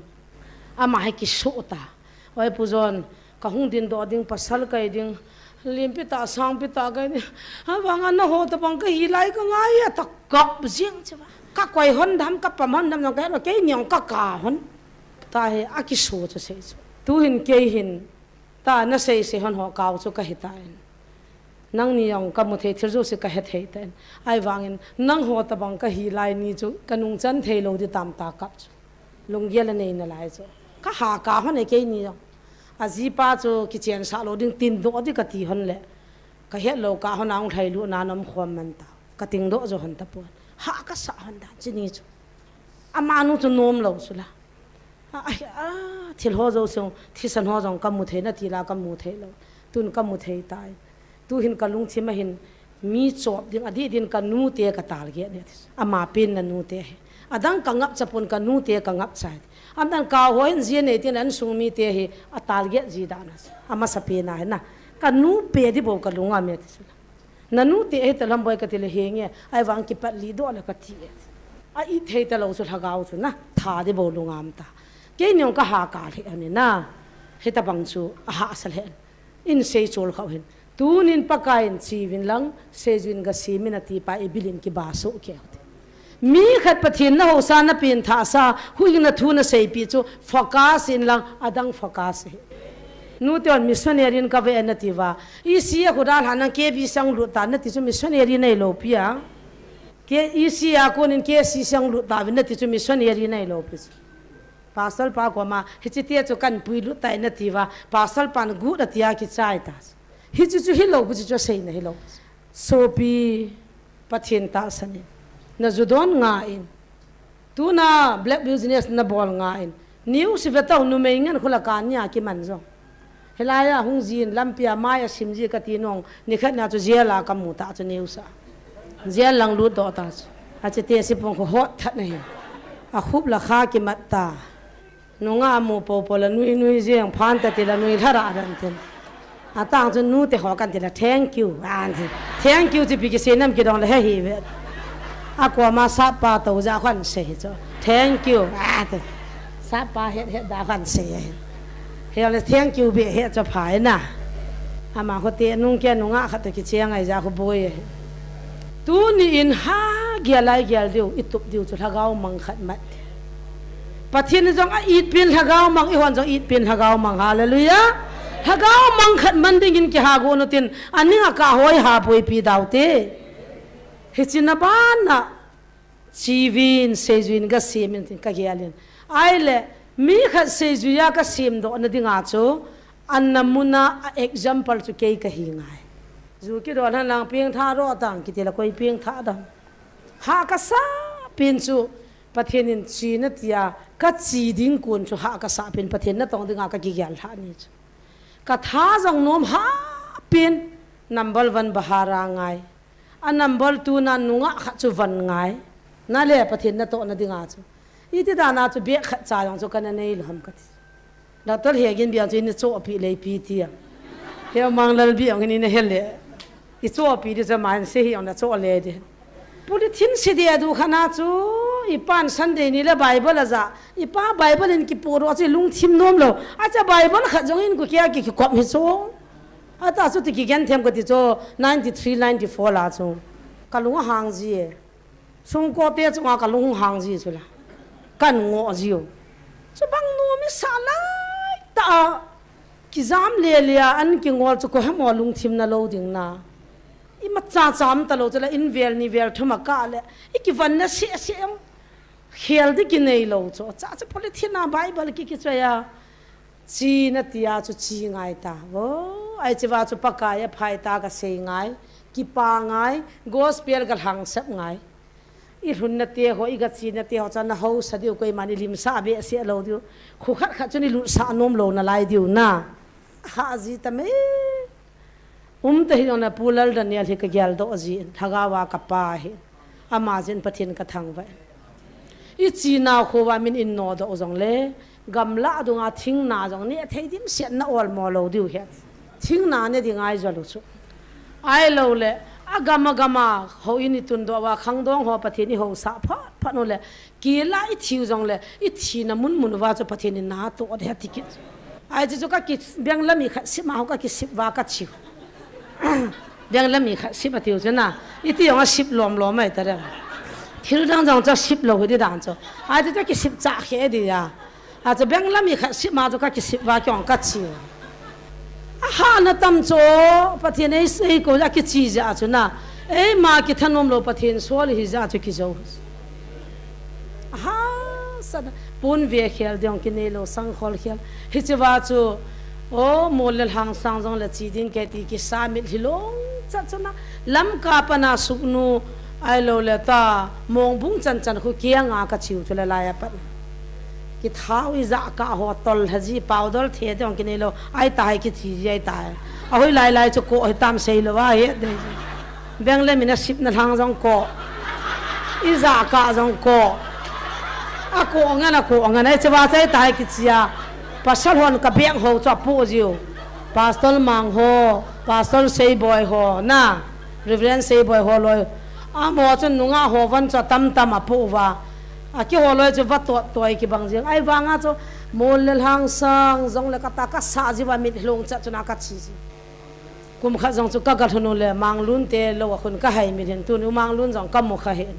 Ama he kisu ta. Oi pu jon ka hung din do ding pasal kai ding. Limpi ta sangpi ta kai ni. Ha vang ana ho ta bang ka hi lai ka ngai a ta kap jing che ba. Ka koi hon dam ka pam hon dam jong ka he lo kei niong ka ka hon. Ta he a kisu chu sei chu. Tu hin kei hin. Ta na sei sei hon ho kau chu ka hi ta in. Nang ni jong ka mu thei thil jouse ka he thei ta in. Ai vangin nang ho ta bang ka hi lai ni chu ka nung chan thei lo di tam ta kap chu. Lunggel a nei na lai chu. Ka ha ka hon e kei ni jong. A jipa chu kichen sa lo ding tin do di ka ti hon le. Ka het lo ka hon a hung thai lu na nom khom man ta. Ka ting do jo hon ta pon. Ha ka sa hon dan chi ni chu. Ama nu chu nom lo chu la. A, a, a, thil ho jo sung, thisan ho jong ka mu thei na ti la ka mu thei lo. Tun ka mu thei tai. Tu hin ka lungthim a hin mi chop ding a di din ka nu te ka target ne. Ama pen na nu te he. Adang ka ngap cha pon ka nu te ka ngap chai. Am dan ka ho hin ji nei tin an sung mi te he a target ji da na. Ama sa pe na he na. Ka nu pe di bo ka lung a me ti su. Na nu te hi ta lam boi ka ti le he nge, ai vang kipat li do le ka ti e. A i thei ta lo chu lhagao chu na, tha di bo lungam ta. Kei niong ka ha ka le ani na, he ta bang chu a ha sa le. In sei chol khau hin. Tunin Pakai in chi vin lang, sei juin ga si min a ti pa i bilin ki ba so ke. Mi khat Pathen na housa na pen thahsa, huhhingna thu na seipi chu focus in lang adang focus hi. Nute hon missionary in ka ve na ti va. E C a khuda hlan nang K B C a hung lut ta na ti chu missionary nei lo pi a. K E C a konin K C C a hung lut ta vin na ti chu missionary nei lo pi chu. Pastor pa koma, hichi tia chu kan pui lut tai na ti va. Pastor pan gut a tia ki chai ta. Hichi chu hi lo pi chu sei na hi lo. Sopi Pathen tahsan in, na ju don nga in, tuna black business na bol nga in, news ve tau numei ngen khula ka nia kiman jong. Hilai a hung jin lampi a mai a sim ji ka ti nong, nikhat na chu jail a ka mu ta chu news a. Jail lang lut do ta chu. Ache te si pong khu hot that na hi. A khup la kha kimat ta. Nungah mu popo la nui nui jeng phan ta ti la nui lha ra dan tin. Atang chu nu te ho kan ti la thank you. An ti. Thank you chi pi kisei nam kidong la he hi ve. A ko ma sapa to ja khan sei chu. Thank you. A ti. Sapa het het da khan sei. He le thank you be he chu phai na. Ama ho te nung ke nungah khat to kicheng ai ja khu boi. Tuni in ha gel lai gel diu, i tup diu chu lhagao mang khat mat. Pathen jong a it pin lhagao mang, i hon jong it pin lhagao mang. Hallelujah. Lhagao mang khat man ding in kiha go nu tin, aning a ka hoi ha poi pi dau te. Hichi na ban na, chi vin, sei juin ga sim in tin ka gel in. Ai le, mi khat sei juia ka sim do na ding a chu, an na mun a example chu kei ka hi ngai. Ju ki do han lang pieng tha ro tang, ki ti la koi pieng tha dam. Ha ka sa pin chu Pathen in chi na tia ka chi ding kun chu ha ka sa pin Pathen na tong ding a ka ki gel ha ni chu. Ka tha jong nom ha pin number one bahara ngai. A number two na nungah khat chu van ngai. Na le Pathen na to na ding a chu. I ti da na chu bek khat cha jong chu ka na nei lo ham ka ti. Doctor he gin biang chu in cho pi le pi ti a. He mang lal biang ni na he le. I cho pi di cha man se hi ong na cho le di. Polythene si di a du khana chu, i pan Sunday ni le Bible a ja, i pa Bible in ki poro chu lungthim nom lo. A cha Bible khat jong in ku kia ki ki kop hi chu. A ta chu ti ki gen them ka ti chu, ninety three, ninety four la chu. Ka lung a hang ji e. Sung ko te chu nga ka lung hang ji chu la. Kan ngo ji u. Chu bang nu mi sa lai ta a. Ki jam le le a an ki ngol chu ko hem o lungthim na lo ding na. I ma cha cham ta lo chu la in vel ni vel thum a ka le. I ki van na se se ong. Khel di ki nei lo chu. Cha chu polythene a Bible ki ki choi a. Chi na tia chu chi ngai ta. Vo, ai chi va chu Pakai a phai ta ka sei ngai. Ki pa ngai. Gospel ka hlang sep ngai. I lhun na te ho, i ga chi na te ho, cha na ho sa diu koi man i lim sa be se lo diu. Khu khat khat chu ni lu sa nom lo na lai diu na. Ha ji ta me. Um ta hi na Pu Lal Daniel hi ka gel do ji. Lhagao a ka pa hi. Ama jin Pathen ka thangvah. I chi na khu va min in no do jong le. Gamla dunga thing na jong ni thei dim siat na ol mo lo diu he. Thing na ne ding ai jo lu chu. Ai lo le, a gam a gam a ho in i tun do va khang dong ho Pathen i ho sa phat phat no le. Ki la i thiu jong le, i thi na mun mun va chu Pathen in na to de ti ki. Ai chu chu ka ki beng la mi khat sip ma ho ka ki sip va ka thiu. Beng la mi khat sip a tiu chu na. I ti jong a sip lom lom ai ta re. Thil dang jong chu sip lo hi di dan chu. Ai chu chu ki sip cha khe di ya. A chu beng la mi khat sip ma chu ka ki sip va ki ong ka chi. A ha na tam chu Pathen ei sei ko la ki chi ja chu na. Ei ma ki thanom lo Pathen sol hi ja chu ki jo. Aha, sana, pon ve khel ding ki nei lo sang khol khel. Hi chi va chu, o, mol le hlang sang jong le chi ding ke ti ki sa mit hi long cha chu na. Lam ka pa na suk nu, ai lo le ta, mong bung chan chan khu kiang a ka chiu chu le lai a pat. Ki thau i ja ka ho tol ha ji pau dol the ding ki nei lo. Ai ta hai ki chi ji ai ta hai. A hoi lai lai chu ko hi tam sei lo va he de. Beng le mi na sip na hlang jong ko. I ja ka jong ko. A ko ngan a ko ngan ai che va chai tai ki chia. Pasal hon ka beng ho chu a pu jiu. Pastor Mang ho, Pastor Seiboi ho, na. Reverend Seiboi ho loi. A mo chu nunga ho van chu tam tam a pu va. A ki ho loi chu va to toi ki bang jing. Ai vanga chu mol le hlang sang jong le ka ta ka sa ji va mit hlung cha chu na ka chi ji. Kum khat jong chu ka gal hunu le Manglun te lo a khun ka hai mi hin tuni Manglun jong ka mu kha hin.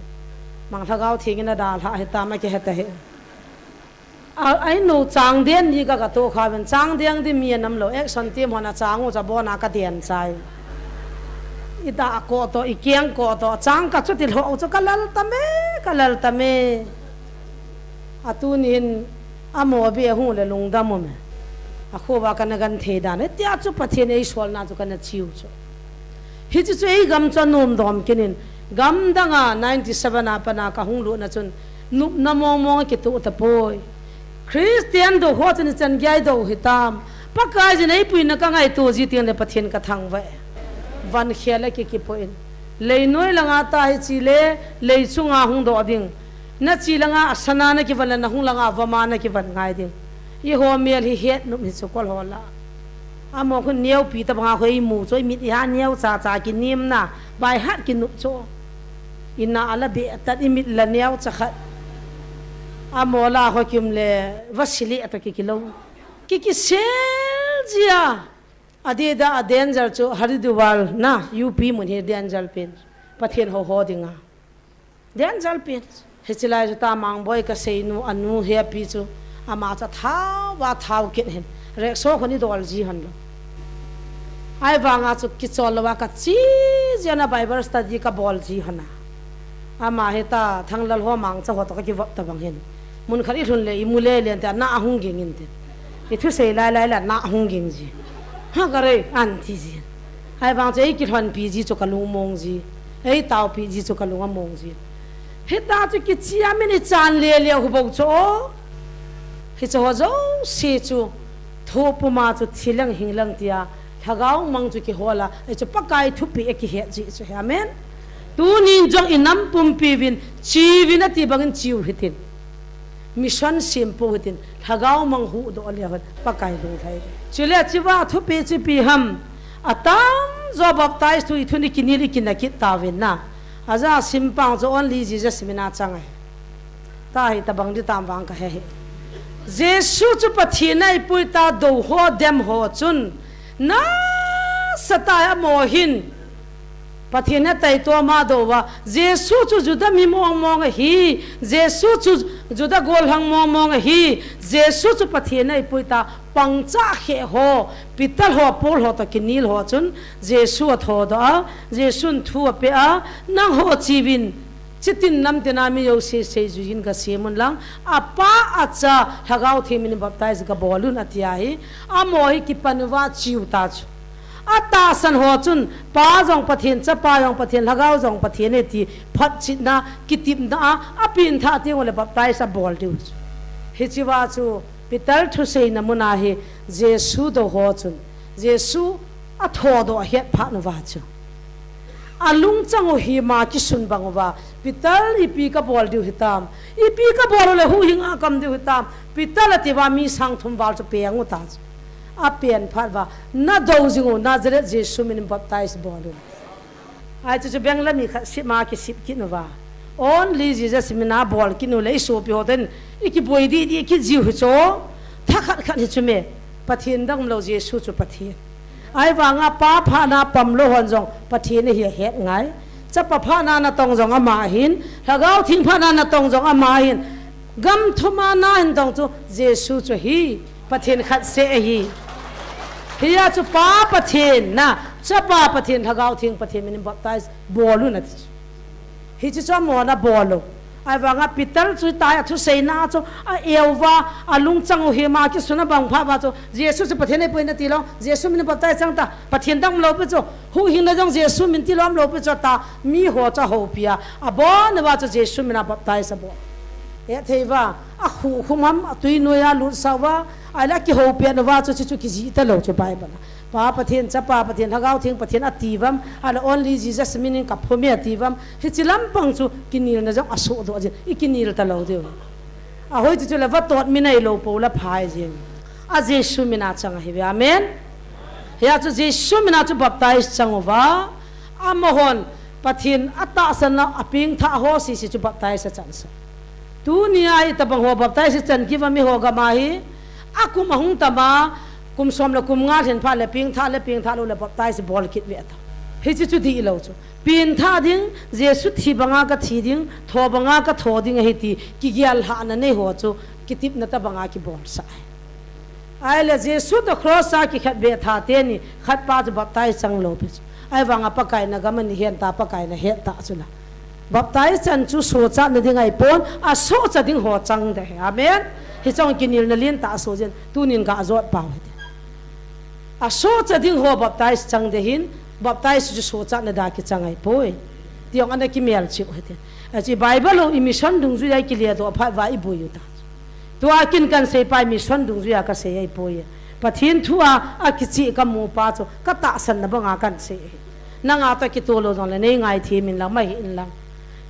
Mang lhagao thing in a da lha hi ta ma ki heta hi. A, ai nu chang den ni ka ka to kha ben chang den di mi nam lo action team hona chang u cha bona ka den chai. I da ko to i kiang ko to chang ka chu ti lo chu ka lal ta me ka lal ta me. A tunin a mo be hung le lungdam um e. A kho va kana gan thei dan e. Tia chu Pathen ei solna chu kana chiu chu. Hichu chu ei gam chu a nom dom kinin. Gam danga ninety seven a pana ka hung lutna chun nupna mong mong a kitu ta poi. Christian do ho chun chan gai do hi tam. Pakai jin ei puina ka ngai tu ji ting le Pathen ka thang ve. Van khia le ki ki po in. Leinoi langa ta hi chile, lei chunga hung doh ding. Na chi langa a sana na kivan le na hung langa a vama na kivan ngai ding. Eiho mel hi het nop hi chu kol ho la. Amaho khu neopi tabanga khu eimu chu, imit iha neo cha cha kinimna, baihat kinop chu. Ina ala be tat imit la neo cha khat. Amaho la ho kium le vasili ata ki kilo. Ki kisel jia. Adida a danger chu Haridwar na U P mun hi danger pen. Pathen ho ho dinga. Danger pen. Hichilai chu ta Mangboi ka seinu anu hepi chu. Ama cha thao va thao kit hin. Rekso khoni dol ji han lo. Ai vanga chu kichol lo va ka chi jia na Bible study ka bol ji hana. Ama heta Thanglal ho mangcha ho to ka kivop tabang hin. Mun khat i lhun le i mu le len te na ahung ging in te. I thusei lai lai la na ahung ging ji. Ha ka rei an ti ji. Ai vang chu ei kilhonpi ji chu ka lungmong ji. Ei taopi ji chu ka lung among ji. Heta chu kichia min i chan le le hu bou chu. Hiche ho jouse chu. Thu puma chu thi lang hing lang tia. Lhagao mang chu kihol a. Ei chu Pakai thupi a kihet ji chu. Amen. Tunin jong i nam pumpi vin, chi vin ati bangin chiu hitin. Mission simpu hitin, lhagao mang huhdoh leh hon, Pakai lunglhai. Chule chiva thupi chipi ham, atam jo baptize thu i thuni kinil i kina kit tauvin na. Aja simpang jo only Jesus mina chang ahi. Tahi tabang di tam vang ka he he. Jesu chu Pathen a ipui ta do ho dem ho chun, nasatah a amaho hin. Pathen a taito ma do va, Jesu chu Juda mi mong mong ahi, Jesu chu Juda gollhang mong mong ahi, Jesu chu Pathen a ipui ta pangcha khe ho, Peter ho, Paul ho ta kinil ho chun, Jesu a thodoh a, Jesu in thu a pe a, nang ho chiuvin, Chitin namtina mi jouse seijui in ka sem un lang, apa acha Lhagao Theng min baptize ka bol un ati ahi, amaho hi kipan uva chiu ta chu. Atahsan ho chun, Pa jong Pathen, Chapa jong Pathen, Lhagao jong Pathen e ti, photchetna, kitepna a, apengthah teng ule baptize abol diu chu. Hicheva chu, Peter thuseina muna hi, Jesu do ho chun, Jesu athodoh ahet phat uva chu. Alungchang u hima kisun bang uva, Peter ipi kabol diu hitam, ipi kabol ule huhhing a kaum diu hitam, Peter ati uva mi sang thum val chu peng u ta chu. Apen phat uva, nadou jing u Nazareth Jesu min in baptize bol un. Ai chu chu benglam mi khat sima kisip kit uva. Only Jesus mina bol kit u le isopi ho ten, ikiboi didi kit jiu hi chu. Thakhat khat hi chu me. Pathen dang umlou Jesu chu Pathen. Ahivanga Pa phatna pamlou hon jong Pathen ahi ahet ngai. Chapa phatna natong jong ama ahin, Lhagao Theng phatna natong jong ama ahin, gam thuma nahin tong chu Jesu chu ahi, Pathen khat seh ahi. Hia chu Pa Pathen na, Chapa Pathen, Lhagao Theng Pathen min in baptize bol un ati chu. Hiche chu amahon abol u. Ahivanga Peter chu tai athuseina chu a-eu va, alungchang u hima kisun abang phat uva chu, Jesu chu Pathen ahipoi nati lou, Jesu min in baptize chang ta, Pathen dang umlou pi chu, huhhingna jong Jesu min tilou umlou pi chu ta, miho chu ahoupi a, abon uva chu Jesu mina baptize abol. Hethei uva, akhukhum ham, atui noiya lutsah uva, ahile akihoupi uva chu, chu, chu kijih talou chu Bible a. Pa Pathen, Chapa Pathen, Lhagao Theng Pathen ati uvam, ahile only Jesus min in kaphum e ati uvam, hiche lampang chu kinelna jong asohdoh jin, ikinel talou diu. Ahoi chu chule vatot min ahilou pou la phai jin. A Jesu mina chang ahiuve. Amen. Hia chu Jesu mina chu baptize chang uva, amahon Pathen atahsan a apengthah ho sese chu baptize achan sa. Tunia itobang ho baptize ichan kit uva miho gam a hi, akum ahung tam a, kum som le kum nga lhin phat le pengthah le pengthah lou le baptize bol kit ve ta. Hiche chu dihlou chu. Pengthah ding, Jesu thi banga kathi ding, tho banga katho ding ahi ti, kigel lhahna nei ho chu, kitepna tobanga kibolsah ahi. Ahile Jesu toh cross a kikhetbeh tha teni, khatpa chu baptize chang lou pi chu. Ahivanga Pakai na gam ani hen ta, Pakai na het ta chu la. Baptize chan chu sochatna ding ahipon, asohcha ding ho chang ding ahi. Amen. Hiche jong kinelna lentah asoh jin, tunin gajot pau hite. Asohcha ding ho baptize chang ding ahin, baptize chu sochatna dia kichang ahipoi. Ti jong ana kimelchih u hite. Achu Bible u i mission dungjuia ikiledoh phat uva iboi u ta. Tua kin kahin seipa mission dungjuia kasei ahipoi. Pathen thu a, akicheh kamu pa chu, katahsanna banga kahin sei ahi. Nanga toh kitoh lou jongle nei ngaithem in lang, mahi in lang.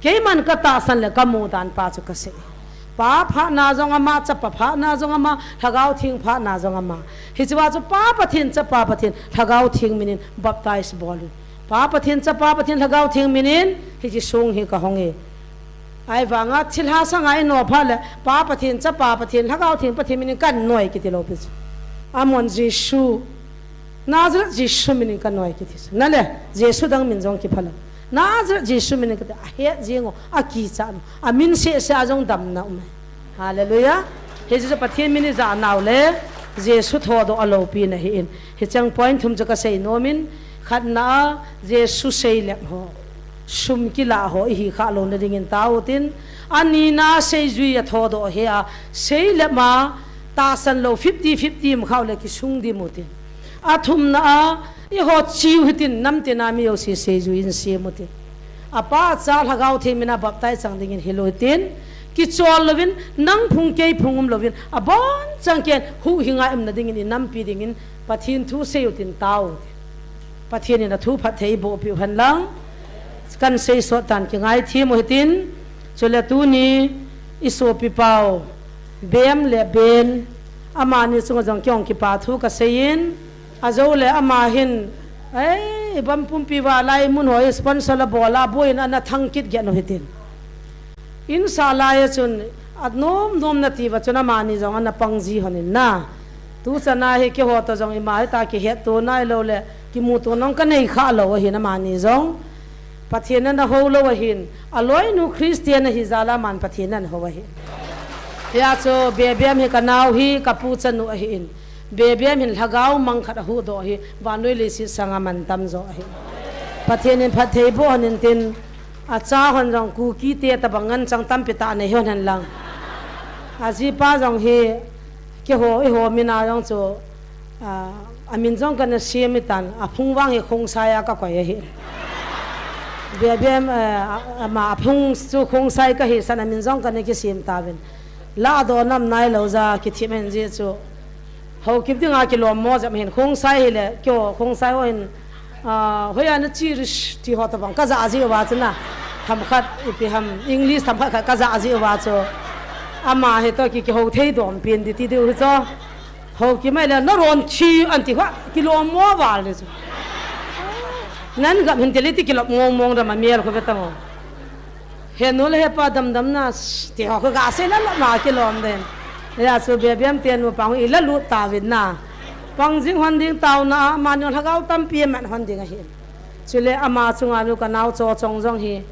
Keiman katahsan le kamu dan pa chu kasei. Pa phatna jong ama, chapa phatna jong ama, Lhagao Theng phatna jong ama. Hichea chu Pa Pathen, Chapa Pathen, Lhagao Theng minin baptize bol in. Pa Pathen, Chapa Pathen, Lhagao Theng minin hiche song hi kahong e. Ahivanga thilha sanga ino phat le, Pa Pathen, Chapa Pathen, Lhagao Theng Pathen minin kanoi kiti lou pi chu. Amon Jesu, Nazareth Jesu minin kanoi kiti chu. Nale, Jesu dang min jong kipha lou. Nazareth Jesu minin kati, ahet jing u, akichat u, amin seh seh a jong damna um e. Hallelujah. Hiche chu Pathen min ijah nau le, Jesu thodoh aloupina ahin. Hicheng point thum chu kasei nom in, khatna a, Jesu seilep ho, sum kilah ho ihi khah louna dingin tao utin, anina seijui a thodoh hi a, seilep ma tahsan lou fifty fifty um khah u le kisung dim utin. Athumna a, eiho chiu hitin, namtin a mi jouse seijui in sem utin. Apa, Cha, Lhagao Theng mina baptize chang dingin hil utin, kichol louvin, nang phung kei phung um louvin, abon chang ken huhhing a umna dingin, inampi dingin, Pathen thu sei utin tao utin. Pathen in athu phatthei eiboh piu hen lang. Kan sei sot tan kingaithem u hitin, chule tuni isopi pau, Bem le Ben, amani chunga jong kei jong kipa thu kasei in, ajou le ama hin, ei, bam pumpi va lai mun ho sponsor la bol a, boina ana thang kit gen u hitin. Insah lai a chun, anom nom nati uva chun amani jong ana pang ji hon in na. Tuchan a hi keiho toh jong ima hita kihetto nailou le, kimuto nong kanei khah lou ahin amani jong. Pathen in ana hou lou ahin, aloinu Christian ahi jal a aman Pathen in ana hou ahin. Hia chu Bebem hi kanao hi, kapu chanu ahin. Bebem hin lhagao mang khat ahuhdoh hi, vannoi leiset sanga mantam jo ahi. Pathen in phatthei boh hon intin, acha hon jong Kuki te tabang ngen chang tampi tah nei hon hen lang. Ajipa jong hi, keiho, eiho mina jong chu, a, amin jong kana sem itan, aphung vang hi Khongsai a kakoi ahi. Bebem, eh, a, ama aphung chu Khongsai kahi san amin jong kana kisem tauvin. Lahdoh nam nailou ja kithim hen ji chu. Haokip dinga kilom mo jep hin Khongsai hile, keiho Khongsai ho hin, a, hoiya nache rish ti ho tabang kajah ji uva chu na. Themkhat ipi ham, English themkhat khat kajah ji uva chu. Ama hi toh ki, kihou thei dom pen di ti diu hi chu. Haokip mai le, naron thi anti ho, kilom mo val di chu. Nan gam hin ti le ti kilom mong mong dam a mial kho ve tang o. Henu le hepa damdam na, ti ho kho gasei la la ma kilom den. Hia chu Bebem te nupa hung ila lut tauvin na. Pang jing hon ding taona a, amani lhagao tampi aman hon ding ahi. Chule ama chunga nu kanao Chochong jong hi.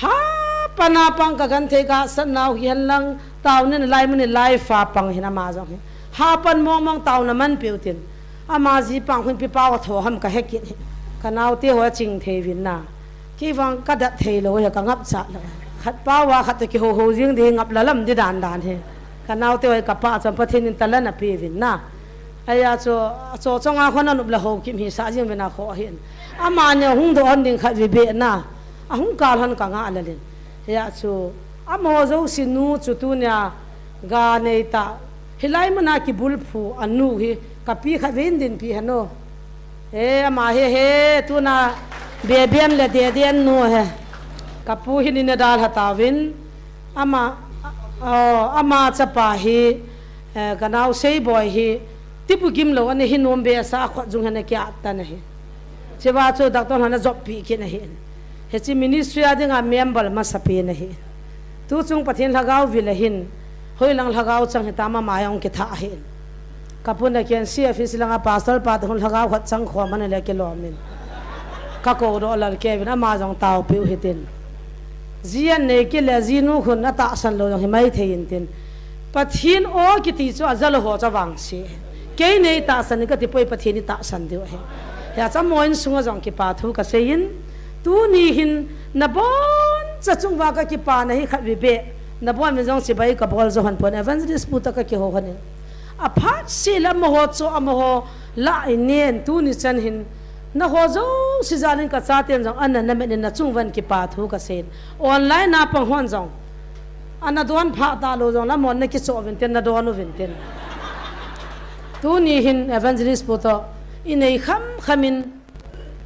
Hapan a pang kagenthei kahahsat nau hi hen lang, taona in lai mun in life a pang hin ama jong hi. Hapan mong mong taona manpeh utin. Ama jipang hin pi pao atho ham kahe kit hi. Kanaote ho aching thei uvin na. Kei vang kadat thei lou hi, kangapcha lou. Khat pao a khat toh kihou hou jing di ngap lalam di dan dan hi. Kanaote ho hi kapa chun Pathen in talent ape uvin na. Ahia chu, Chochong a khon anop le Haokip hisah jing uvin akhoh ahin. Amani hung doh hon ding khat vei beh na. Ahung kal hon kangah lel in. Hia chu, amaho jouse nu chu tunia ga nei ta. Hilai muna kibulphu anu hi kapi khat vei in dinpi hen o. E, ama hi he, tuna Bebem le Deden nu hi. Kapu hin ina dalha tauvin. Ama, o, ama chapa hi, eh, kanao Seiboi hi, tipu gimlou ana hi nom behseh a, akhut jung hin ana kiat tan ahi. Chua chu doctor hon ana joppi kit ahi. Hiche ministry a dinga member masapen ahi. Tuchung Pathen lhagao vil ahin, hoilang lhagao chang hitam ama jong kitha ahi. Kapun a kian C F C langa pastor pa te hon lhagao khat chang khom ana le kilom in. Kakou doh lal kei uvin ama jong taopeh u hitin. Ji an nei kit le jinu khun atahsan lou jong himai thei intin. Pathen o kiti chu ajal ho chu avangse. Kei nei tahsan in kati poi, Pathen in tahsan diu ahi. Hia chu amaho insunga jong kipa thu kasei in. Tuni hin naboncha chunga kakipana hi khat vei beh. Nabon uvin jong chibai kabol jou hon pon, Evangelist pu toh kakihou hon in. Aphat seh le amaho chu amaho lah in nen tuni chan hin. Naho jouse jal in kachaten jong ana namet in nachung uva kipa thu kasei in. Online a pang hon jong. Ana don phah talou jong le amahon nakichoh uvin tin, nadon uvin tin. Tuni hin Evangelist pu toh inei kham kham in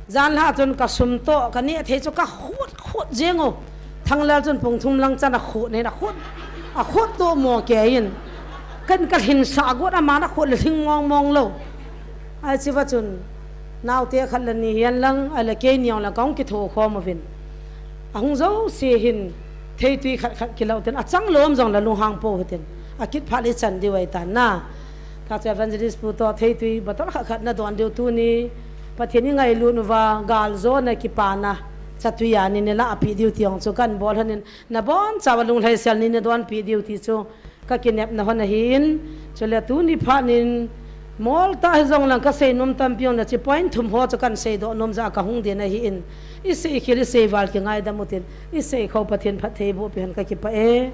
Janlha chun ka sum toh, ka neh thei chu ka khut, khut jeng u. Thanglal chun pung thum lang chan a khut nen, a khut, a khut toh mo kei in. Kan ka lhin sa got ama na khut le lhing mong mong lo. Ai chi va chun, naute khat le ni hihen lang, ai le kei niang lang ka hung kitho khom uvin. A hung jouse hin, theitui khat khat kilo tin, a chang lom jong la lunghang po hitin. A kit phat le chan diu ai tan na. Tah chu evangelist pu toh theitui bottle khat khat na don diu tuni. Pathen i ngailut uva, gal jo na kipana. Chatui a ni ne la a pi diu ti ong chu kan bol hanin. Na bon chawa lunglhai sel ni ne don pi diu ti chu. Ka kinepna hon ahin. Chule tuni phat nin. Mol ta hi jong lang ka sei nom tampi ong na chi point thum ho chu kan sei doh nom ja ka hung din ahin. I sei khel i sei val ki ngaidam utin. I sei kho Pathen phatthei boh pi hen ka kipah e.